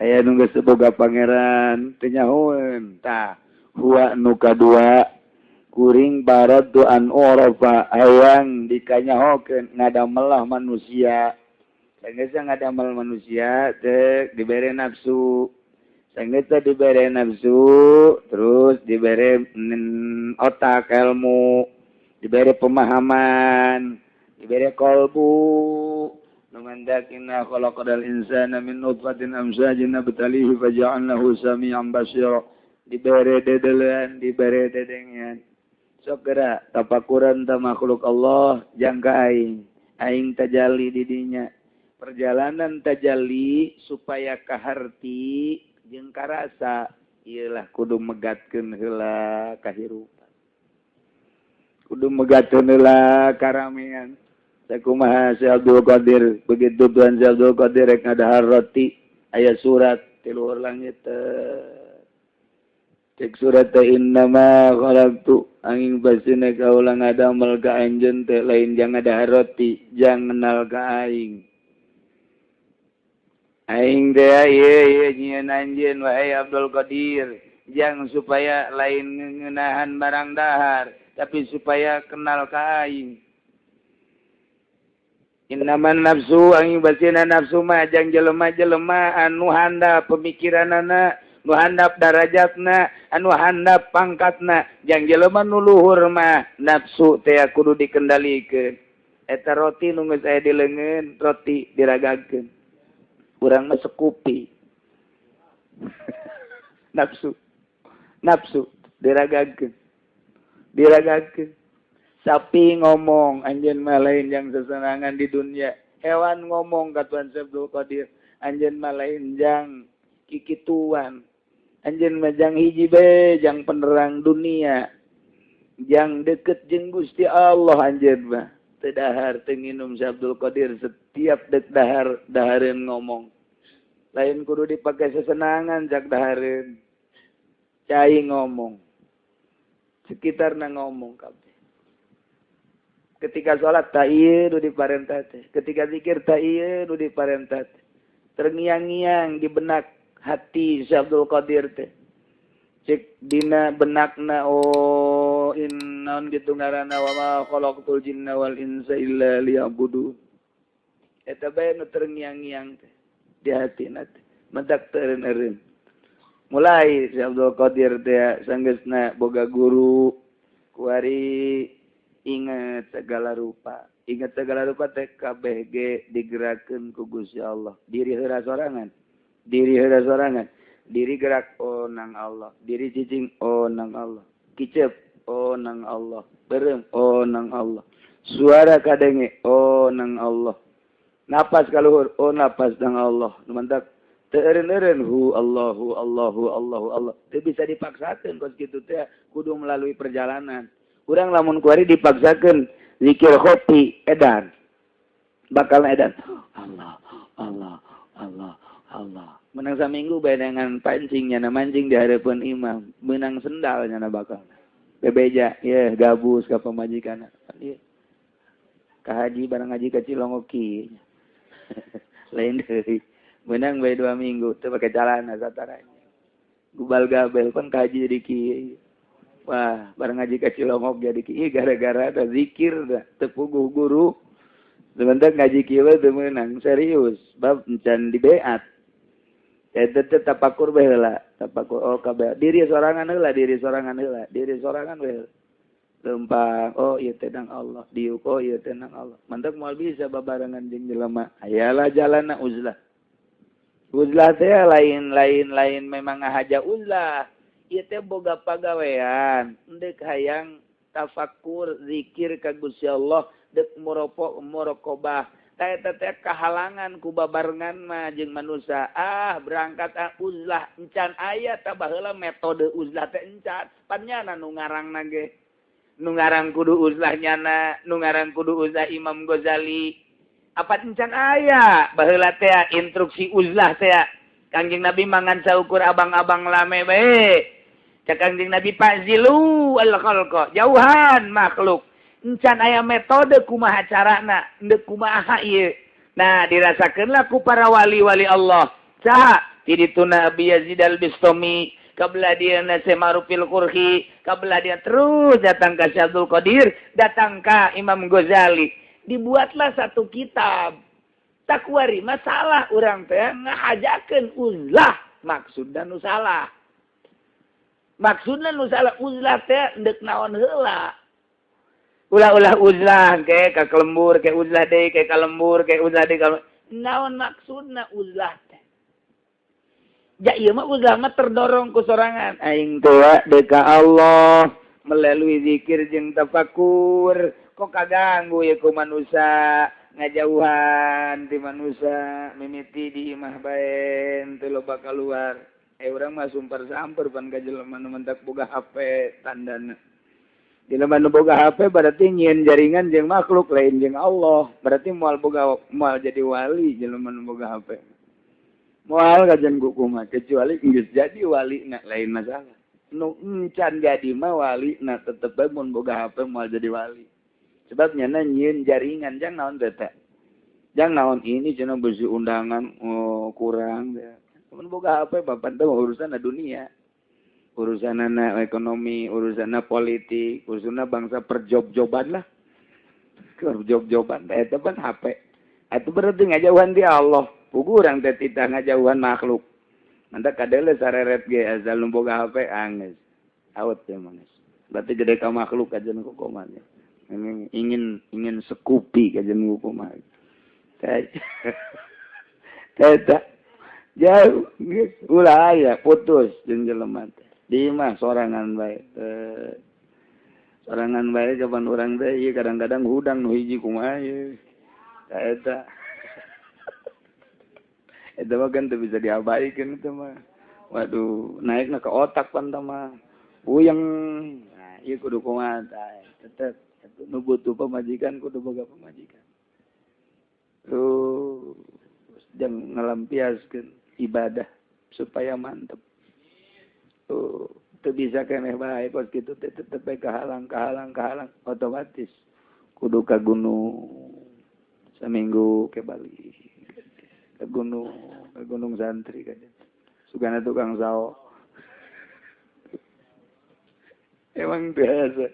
S1: aya nu geus boga pangeran teu nyahoeun tah huwa nu kadua kuring baradu an urafa hayang dikanyahokeun ngadamelah manusia sanggeus ngadamel manusia teh dibere nafsu sanggeus dibere nafsu terus dibere otak ilmu dibere pemahaman dibere kolbu nu mandak inna khalaqal insana min nutfatin amsajin nabtalihi faja'alnahu samian basira dibere dedelean dibere dedengean sok geura tapakuran ta makhluk Allah jangka aing aing tajalli di dinya perjalanan tajalli supaya kaharti jeung karasa ieulah kudu megatkeun heula kahirupan kudu megatkeun heula karamean sakumaha Syekh Abdul Qadir begitu Tuhan Syekh Abdul Qadir rek ngadahar roti aya surat ti luhur langit cek surat teh innama khalaqtu angin basina kaula ngadamel ka anjeun teh lain jang ngadahar roti jang kenal ka aing aing teh ieu ieu nyieun anjeun wahai Abdul Qadir jang supaya lain ngeunahan barang dahar tapi supaya kenal ka aing innaman nafsu angin basina nafsu mah jang jelema-jelema anu handap pemikiranana nu handap darajatna anu handap pangkatna jang jelema nu luhur mah nafsu teh kudu dikendalikeun eta roti nu geus aya di leungeun roti diragagkeun urang mah sekupi nafsu nafsu diragagkeun diragagkeun sapi ngomong anjeun mah lain jang sesenangan di dunia hewan ngomong ka Tuhan Abdul Qadir anjeun mah lain jang kikituan anjeun mah jang hiji bae jang penerang dunia jang deket jeung Gusti Allah anjeun mah teu dahar teu nginum si Abdul Qadir setiap dek dahar dahareun ngomong lain kudu dipake sesenangan jak dahareun cai ngomong sekitarna ngomong kabeh.
S2: Ketika salat ta ieu nu diparentah teh, ketika zikir ta ieu nu diparentah teh. Terngiang-ngiang di benak hati Syekh Abdul Qadir teh. Cek dina benakna oh innaon kitu ngaranna wa ma khalaqtul jinna wal insa illa liya'budun. Eta bae nu terngiang-ngiang teh di hatina teh, mentak teu eureun-eureun. Mulai Syekh Abdul Qadir teh sanggeusna boga guru kuari ingat segala rupa. Ingat segala rupa teh kabeh ge digerakkeun ku Gusti Allah. Diri heula sorangan. Diri heula sorangan. Diri gerak oh nang Allah, diri cicing oh nang Allah, kicep oh nang Allah, berem oh nang Allah, suara kadenge oh nang Allah, napas kaluhur oh napas nang Allah. Mantap teu eureun-eureun hu Allahu Allahu Allahu Allah. Teu bisa dipaksakeun kos kitu teh, kudu melalui perjalanan. Urang lamun kuari dipaksakeun zikir khofi edan, bakal edan Allah Allah Allah Allah. Menang saminggu bayangan pancing nyana mancing di hadapan imam, menang sendal nyana bakal bebeja ya gabus ka pamajikan ieu ka haji barang haji ka Cilongoki lain deui menang bae 2 minggu teu pake calana sataranya gubal gabel pan ka haji jadi kieu. Wah barang haji ka Cilongok jadi kieu gara-gara ada zikir dah teu puguh guru sebentar ngaji kieu teu meunang serius bab encan dibeat. Eta teh tapakur bae heula, tapakur oh kabeh diri sorangan heula, diri sorangan heula, diri sorangan bae. Lempang oh ieu teh nang Allah, diuk oh ieu teh nang Allah. Mantak moal bisa babarengan jeung jelema. Ayalah jalanna uzlah. Uzlah teh lain-lain memang ngahaja uzlah. Ieu teh boga pagawean, endek hayang tafakur zikir ka Gusti Allah, deuk muraqabah. Eta teh kahalangan ku babarengan mah jeung manusia. Ah berangkat ah uzlah encan aya tah baheula metode uzlah teh encan. Pan nyana nu ngarangna ge. Nu ngarang kudu uzlah nyana, nu ngarang kudu uzlah Imam Ghazali. Apa encan aya baheula teh instruksi uzlah teh. Kangjeng Nabi mangan saukur abang-abang lame bae. Cak Kangjeng Nabi fazilu al khalqa, jauhan makhluk. Encan aya metode kumaha carana, endek kumaha ieu. Nah, dirasakeunlah ku para wali-wali Allah. Saha? Ti dituna Abi Yazid Al-Bistami, kabelah dia Syekh Ma'rufil Qurhi, kabelah dia terus datang ka Syekh Abdul Qadir, datang ka Imam Ghazali. Dibuatlah satu kitab. Takwari masalah urang teh ngahajakeun uzlah, maksudna nu salah. Maksudna nu salah uzlah teh endek naon heula. Ulah-ulah uzlah ke ka kelembur ke uzlah deui ke kalembur ke uzlah deui ka naon maksudna uzlah teh. Ja ieu mah uzlah mah terdorong ku sorangan aing teh deuk ka Allah melalui zikir jeung tafakur kok kaganggu ye ku manusia ngajauhan ti manusia mimiti di imah bae teu loba kaluar. Urang mah sumpar-samper pan ka jelema nu mentak boga HP tandana. Di lemah nu boga HP berarti nyieun jaringan jeung makhluk lain jeung Allah. Berarti moal boga moal jadi wali jelema nu boga HP. Moal kajian kumaha kecuali geus jadi wali na lain masalah. Nu encan jadi mah wali na tetep bae mun boga HP moal jadi wali. Sebab nyana nyieun jaringan jang naon teh teh. Jang naon ini cenah beusi undangan oh, kurang teh. Mun boga HP bapan teh urusan dunia. Urusan anak ekonomi, urusan politik, urusan bangsa perjob-joban lah. Perjob-joban, itu kan HP. Itu berarti ngajauhan di Allah. Pugu urang teh titah ngajauhan makhluk. Mantap kadele sareret ge asal nu boga HP anggeus. Awet ya manis. Berarti gede ka makhluk kajian kumaha. Ingin ingin sekupi kajian kumaha. Eta jauh geus ulah aya putus jeung jelema teh. Di mah sorangan bae. Sorangan bae jaman urang teh ieu kadang-kadang hudang nu hiji kumaha ieu. Eta. Eta mah kan teu bisa diabaikeun eta mah. Waduh, naikna ke otak pan tah mah. Puyeng. Nah, ieu kudu kumaha tah. Tetep nu butuh pamajikan kudu boga pamajikan. Terus jang ngalampiaskeun ibadah supaya mantep. Tuh, teu bisa keneh bae kos kitu teh tetep bae kahalang kahalang kahalang otomatis. Kudu ka gunung saminggu ke Bali. Ke gunung santri kan. Sugana tukang sawo. Emang biasa.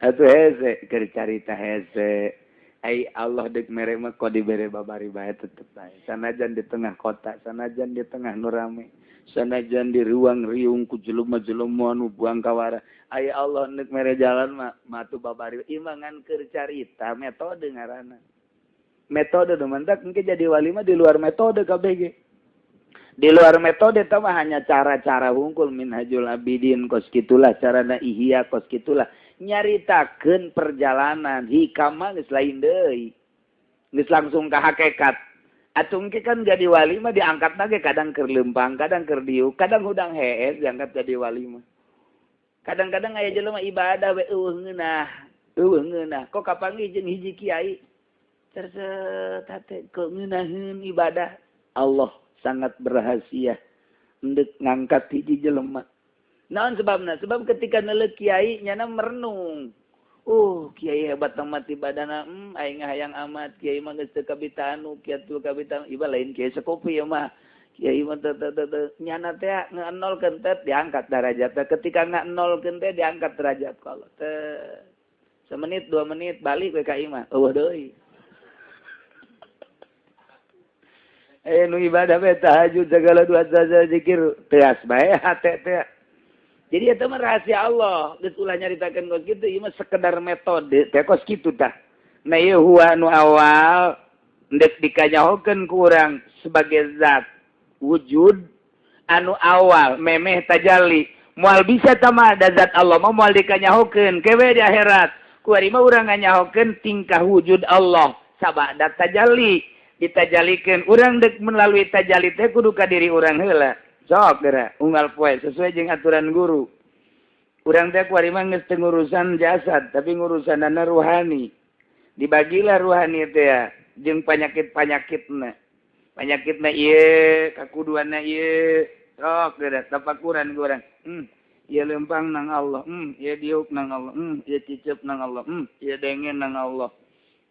S2: Atuh hese keur carita hese. Ai Allah deuk mere mah kok dibere babari bae tetep bae. Sanajan di tengah kota, sanajan di tengah nu rame, sanajan di ruang riung ku jelema-jelema nu buang kawara. Ai Allah deuk mere jalan mah matu babari imangan keur carita metode ngaranna. Metode nu mantak engke jadi wali mah di luar metode KBG. Di luar metode eta mah hanya cara-cara hungkul Minhajul Abidin kos kitulah carana Ihya kos kitulah. Nyaritakeun perjalanan hikam mah geus lain deui. Geus langsung ka hakikat. Atuh engke kan jadi wali mah diangkatna ge kadang keur leumpang, kadang keur diuk, kadang hudang hees diangkat jadi wali mah. Kadang-kadang aya jelema ibadah we eueuh ngeunah, eueuh ngeunah. Kok kapanggih jeung hiji kiai terset hate kok ngeunaheun ibadah. Allah sangat berrahasia endek ngangkat hiji jelema. Naon sebabna? Sebab ketika neuleuh kiai nyana merenung. Kiai hebat amat ibadahna, aing hayang amat kiai mah geus teu kabitanu, kieu kabitanu, iba lain kiai sekopi ieu mah. Kiai mah teu nyana teh ngenolkeun teh diangkat derajatna. Ketika ngenolkeun teh diangkat derajat ku Allah. Teh semenit 2 menit balik we ka imah. Eueuh deui. Nu ibadah we tahajud segala dua zikir teas bae hate teh. Jadi itu mah rahasia Allah. Geus ulah nyaritakeun kos kitu, ieu mah sekedar metode teh kos kitu tah. Nah ieu huwa nu awal ndek dikanyahokeun ku urang sebagai zat wujud anu awal memeh tajalli. Moal bisa tah mah da zat Allah mah moal dikanyahokeun kewe di akhirat. Ku ari mah urang nganyahokeun tingkah wujud Allah sabada tajalli. Ditajalikeun urang dek melalui tajalli teh kudu ka diri urang heula. Sok geura unggal poe sesuai jeung aturan guru. Urang teh kuari mah geus teu ngurusan jasad tapi ngurusanana ruhani. Dibagilah ruhani teh jeung panyakit-panyakitna. Panyakitna ieu, kakuduanna ieu. Sok geura tapakuran ku urang. Ieu leumpang nang Allah, ieu diuk nang Allah, ieu cicep nang Allah, ieu dengen nang Allah.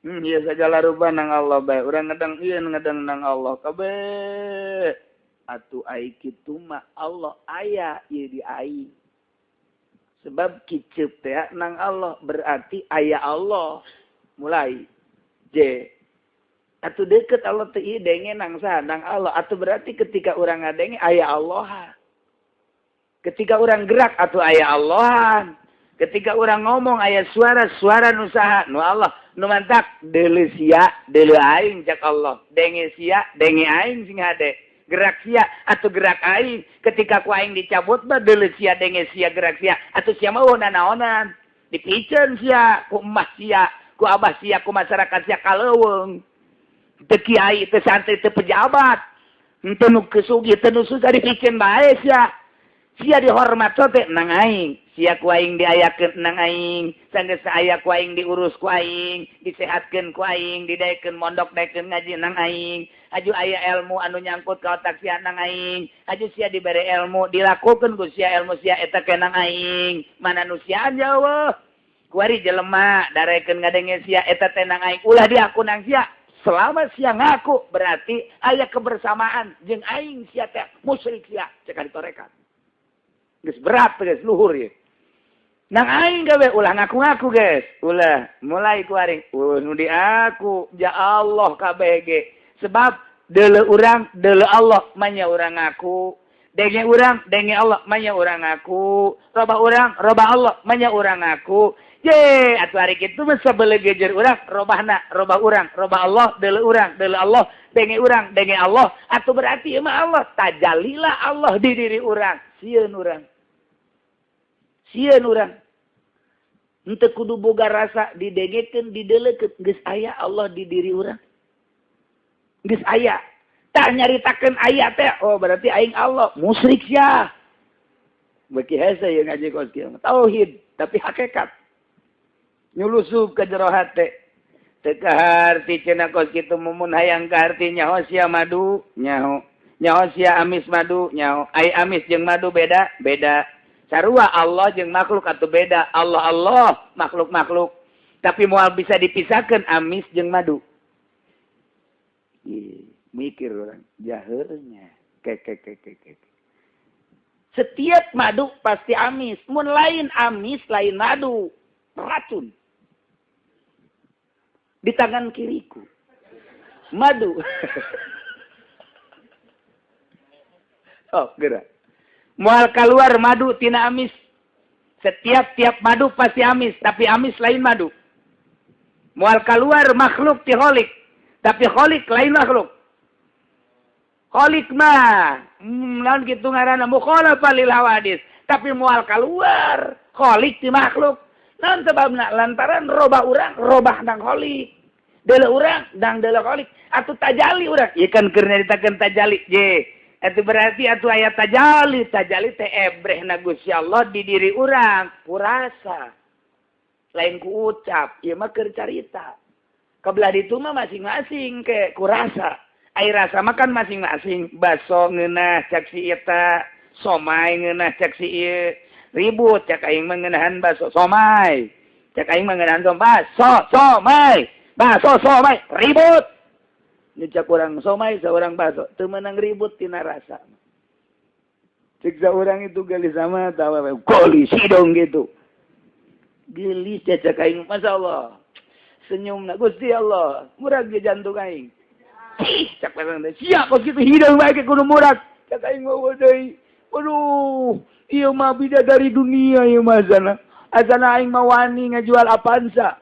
S2: Ieu sagala rupa nang Allah bae. Urang ngedeng ieu ngedeng nang Allah kabeh. Atuh ai kitu mah Allah aya ieu di aing. Sebab kiceup teh nang Allah berarti aya Allah. Mulai J. Atuh deket Allah teh ieu denge nang saha nang Allah. Atuh berarti ketika urang ngadenge aya Allah. Ketika urang gerak atuh aya Allah. Ketika urang ngomong aya suara-suara nu saha nu Allah. Nu mantak deuleu sia, deuleu aing cak Allah. Denge sia, denge aing sing hade. Gerak sia atau gerak aing. Ketika ku aing dicabut mah deuleu sia denge sia gerak sia atau sia mah naonan. Dipiceun sia ku emah sia, ku abah sia, ku masyarakat sia kaleuweung. Teu kiai, teu santri, teu pejabat. Henteu nu kesugi, teu nu susah dipiceun bae sia. Sia dihormat teh nang aing. Sia ku aing diayakeun nang aing, sanggeus aya ku aing diurus ku aing, disehatkeun ku aing, didaekeun mondok, daekeun ngaji nang aing. Aju aya ilmu anu nyangkut ka otak sia nang aing, aju sia dibere ilmu, dilakukeun ku sia ilmu sia eta ke nang aing. Mana nu sia jauh. Kuari jelema darekeun ngadenge sia eta teh nang aing, ulah diaku nang sia. Selama sia ngaku berarti aya kebersamaan jeung aing sia teh musyrik sia cek ditorekat. Geus berat geus luhur ieu. Nang aing gawe ulah ngaku-ngaku guys. Ulah mulai ku aring. Nu diaku ja Allah kabeh ge. Sebab deuleu urang deuleu Allah manya urang ngaku. Denge urang denge Allah manya urang ngaku. Robah urang robah Allah manya urang ngaku. Ye atuh ari kitu mah sabelegejer urang robahna robah urang robah Allah deuleu urang deuleu Allah denge urang denge Allah atuh berarti ieu mah Allah tajalilah Allah di diri urang. Sieun urang. Sieun urang. Henteu kudu boga rasa didengekeun dideleukeun geus aya Allah di diri urang. Geus aya. Tah nyaritakeun aya teh oh berarti aing Allah musyrik sia. Beuki hese ieu ngaji kos kieu. Tauhid tapi hakikat. Nyulusup ka jero hate. Teu kaharti cenah kos kitu mumun hayang kaharti nyaho sia madu nyaho. Nyaho sia amis madu nyaho. Ai amis jeung madu beda beda. Sarua Allah jeung makhluk atuh beda. Allah Allah makhluk makhluk.
S1: Tapi moal bisa dipisahkan amis jeung madu. Ih, mikir orang jahernya. Ke. Setiap madu pasti amis. Mun lain amis lain madu, racun. Di tangan kiriku madu. Oh, gerak. Moal keluar madu tina amis. Setiap tiap madu pasti amis, tapi amis lain madu. Moal keluar makhluk ti kholik, tapi kholik lain makhluk. Kholik mah naon kitu ngaranna mukhalafah lil hawadis, tapi moal keluar kholik ti makhluk. Naon sebabna? Lantaran robah urang robah nang kholik. Deuleu urang dang deuleu kholik atuh tajali urang. Ieu kan keur nyaritakeun tajali je. Itu berarti atuh aya tajali, tajali teh ebrehna Gusti Allah di diri urang, kurasa. Lain ku ucap, ieu mah keur carita. Kebelah ditu mah masing-masing ke kurasa. Ai rasa mah kan masing-masing, baso ngeunah cak si eta, somai ngeunah cak si ieu. Ribut cak aing mah ngeunahan baso somai. Cak aing mah ngeunahan baso somai. Baso somai ribut. Cak orang somai seorang baso teu meunang ribut tina rasa. Cek saurang itu gelis sama tawa gelis dong gitu. Gelis cek aing masyaallah. Senyumna Gusti Allah, murag ge jantung aing. Cih cak urang teh sia kos kitu hideung bae kudu murag. Cak aing mah deui. Waduh, ieu mah bidadari dunia ieu mah azana. Azana aing mah wani ngajual Avanza.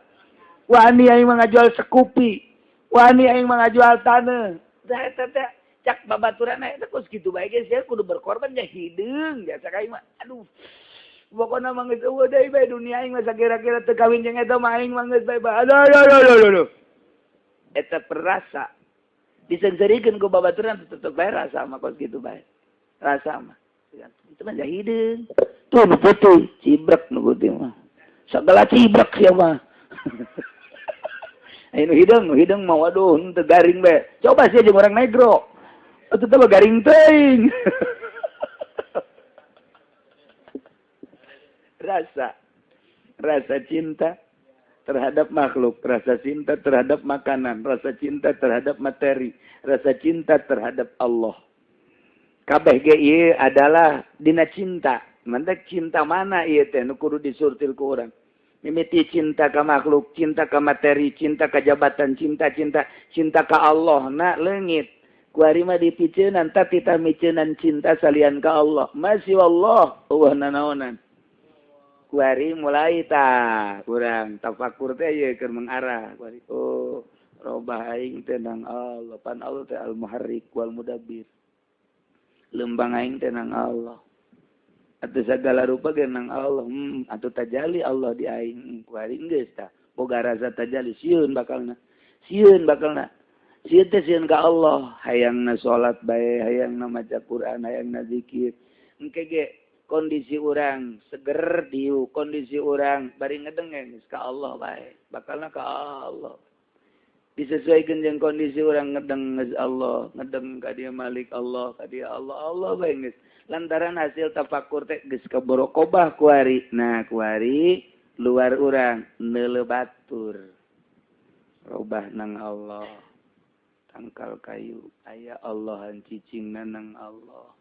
S1: Wani aing mah ngajual Scoopy. Wani aing mah ngajual taneuh. Tah eta teh cak babaturan eta kos kitu bae ge sia kudu berkorban nya hideung biasa ka aing mah. Aduh. Pokona mah geus eueuh deui bae dunia aing mah sakira-kira teu kawin jeung eta mah aing mah geus bae. Aduh aduh aduh. Eta perasa diseungseurikeun ku babaturan tetep bae rasa mah kos kitu bae. Rasa mah. Itu mah hideung. Tuh nu putih, cibrek nu putih mah. Sagala cibrek sia mah. Ayo hidung mah waduh henteu garing bae. Coba sih jeung orang negro. Atuh teh garing teuing. Rasa cinta terhadap makhluk, rasa cinta terhadap makanan, rasa cinta terhadap materi, rasa cinta terhadap Allah. Kabeh ge ieu adalah dina cinta. Mantak cinta mana ieu teh nu kudu disurtil ku urang. Mimiti cinta ka makhluk, cinta ka materi, cinta ka jabatan, cinta ka Allah na leungit. Kuari mah dipiceunan tapi tah miceunan cinta salian ka Allah. Masih Allah eueuh nanaonan. Kuari mulai tah urang tafakur teh ieu keur mengarah. Kuari oh robah aing teh nang Allah, pan Allah teh al-muharrik wal mudabbir. Lembang aing teh nang Allah. Atuh segala rupa ge nang Allah. Atuh tajali Allah di aing. Kuari geus tah. Boga rasa tajali sieun bakalna. Sieun bakalna. Sieun teh sieun ka Allah. Hayangna salat bae, hayangna maca Quran, hayangna zikir. Engke ge kondisi urang seger diu, kondisi urang bari ngedengeng geus ka Allah bae. Bakalna ka Allah. Disesuaikan jeung kondisi urang ngedeng geus Allah, ngedeng ka dia Malik Allah, ka dia Allah, Allah bae geus. Lantaran hasil tafakur teh geus kaborokobah kuari. Nah, kuari luar urang neuleuh batur. Robah nang Allah. Tangkal kayu aya Allahan cicingna nang Allah.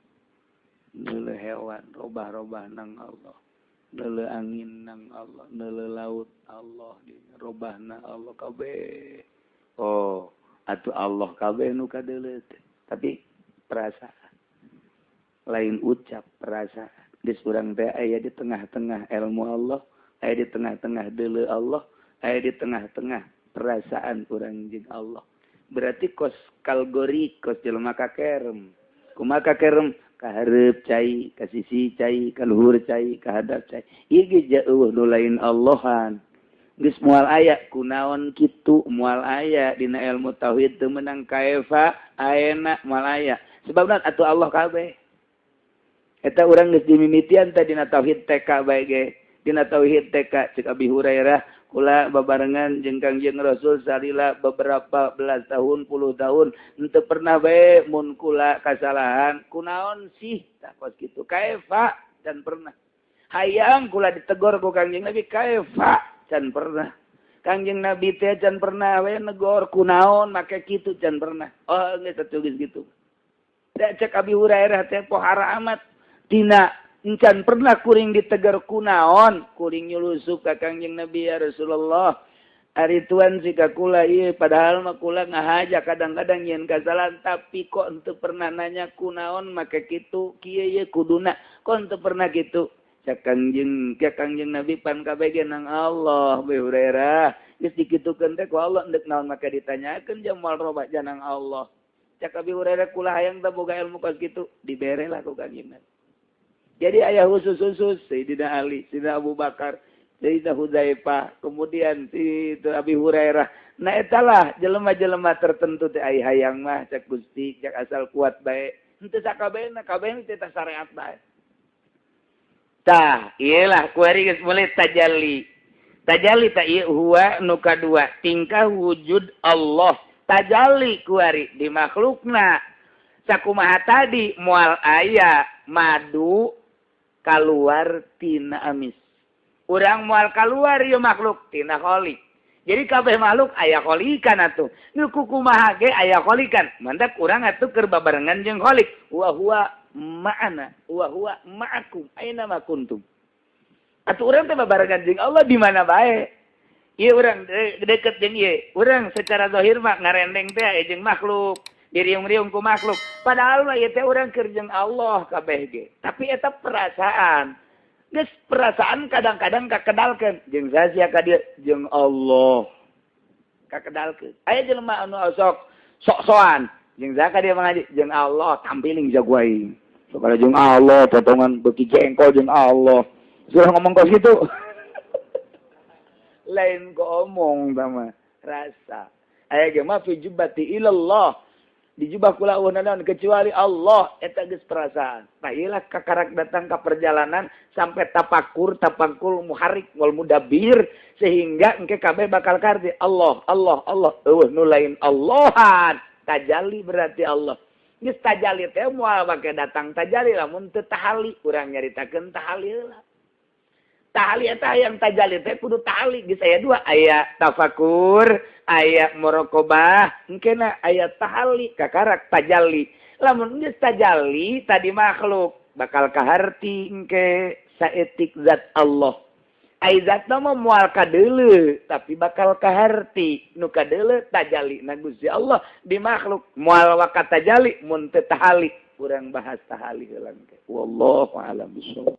S1: Neuleuh hewan robah-robah nang Allah. Neuleuh angin nang Allah, neuleuh laut Allah, robahna Allah kabeh. Oh, atuh Allah kabeh nu kadeuleuh teh. Tapi perasaan lain ucap perasaan. Geus urang teh aya di tengah-tengah ilmu Allah, aya di tengah-tengah deuleu Allah, aya di tengah-tengah perasaan urang jeung Allah. Berarti kos kalgori kos jelema kakerem. Kumaha kakerem? Kahareup cai, ka sisi cai, ka luhur cai, ka hadap cai. Ieu ge jauh nu lain Allahan. Geus moal aya kunaon kitu, moal aya dina ilmu tauhid teu meunang kaefa aena moal aya. Sebabna atuh Allah kabeh. Eta urang geus dimimitian teh dina tauhid TK bae ge. Dina tauhid TK cek Abi Hurairah kula babarengan jeung Kangjeng Rasul salila beberapa belas tahun, puluh tahun henteu pernah bae mun kula kasalahan kunaon sih tah kos kitu kaefa can pernah. Hayang kula ditegor ku Kangjeng Nabi kaefa can pernah. Kangjeng Nabi teh can pernah we negor kunaon make kitu can pernah. Oh geus atuh geus kitu. Da cek Abi Hurairah teh pohara amat tina encan pernah kuring ditegar kunaon kuring nyulusup ka Kangjeng Nabi ya Rasulullah. Ari tuan si kula ieu padahal mah kula ngahaja kadang-kadang nyeun kasalahan tapi kok henteu pernah nanya kunaon make kitu kieu ye kuduna kok henteu pernah kitu. Cak Kangjeng Nabi pan kabeh ge nang Allah Abi Hurairah geus dikitukeun teh ku Allah endek naon make ditanyakeun jeung moal robah janang Allah. Cak Abi Hurairah kula hayang teh boga ilmu kos kitu dibere lah ku Kangjeng Nabi. Jadi aya khusus-khusus Sayyidina Ali, Sayyidina Abu Bakar, Sayyidina Hudzaifah, kemudian itu Abi Hurairah. Nah etalah jelema-jelema tertentu teh ai hayang mah cak Gusti, cak asal kuat bae. Henteu sakabehna, kabehna teh syariat bae. Tah, iyalah kuari geus mulai tajalli. Tajalli tah ieu huwa nu kadua, tingkah wujud Allah. Tajalli kuari di makhlukna. Sakumaha tadi moal aya madu kaluar tina amis. Urang moal kaluar ieu makhluk tina kholiq. Jadi kabeh makhluk aya kholikan atuh. Nu kumaha ge aya kholikan. Mantak urang atuh keur babarengan jeung kholiq. Wa huwa ma'ana wa huwa ma'akum aina ma kuntum. Atuh urang teh babarengan jeung Allah di mana bae. Ieu urang deket jeung ieu. Urang secara zahir mah ngarendeng teh aya jeung makhluk. Diriung-riung ku makhluk. Padahal mah ieu teh urang keur jeung Allah kabeh ge. Tapi eta perasaan. Geus perasaan kadang-kadang kakedalkeun jeung saha ka dieu jeung Allah. Kakedalkeun. Aya jelema anu sok sok-sokan jeung saha ka dieu mangaji jeung Allah tampiling jago aing. Sok kada jeung Allah potongan beuki jengkol jeung Allah. Sudah ngomong kos kitu. Lain ko omong tama rasa. Aya ge mah fi jubbati ilallah. Dijubah kula eueuh naon kecuali Allah eta geus perasaan. Tah ieu lah kakarak datang ka perjalanan sampai tapakur tapangkul muharrik wal mudabbir sehingga engke kabeh bakal karti Allah Allah Allah eueuh nu lain Allahan. Tajalli berarti Allah. Geus tajalli teh moal make datang tajalli lamun teu tahali urang nyaritakeun tahali heula. Tahali eta yang tajalli teh kudu tahali geus aya dua aya tafakur aya muraqabah engkena aya tahali kakarak tajalli lamun geus tajalli tadi makhluk bakal kaharti engke saetik zat Allah ai zatna mah moal kadeuleu tapi bakal kaharti nu kadeuleu tajalli na Gusti Allah di makhluk moal waka tajalli mun teu tahali urang bahas tahali heula engke wallahu a'lam bishawab.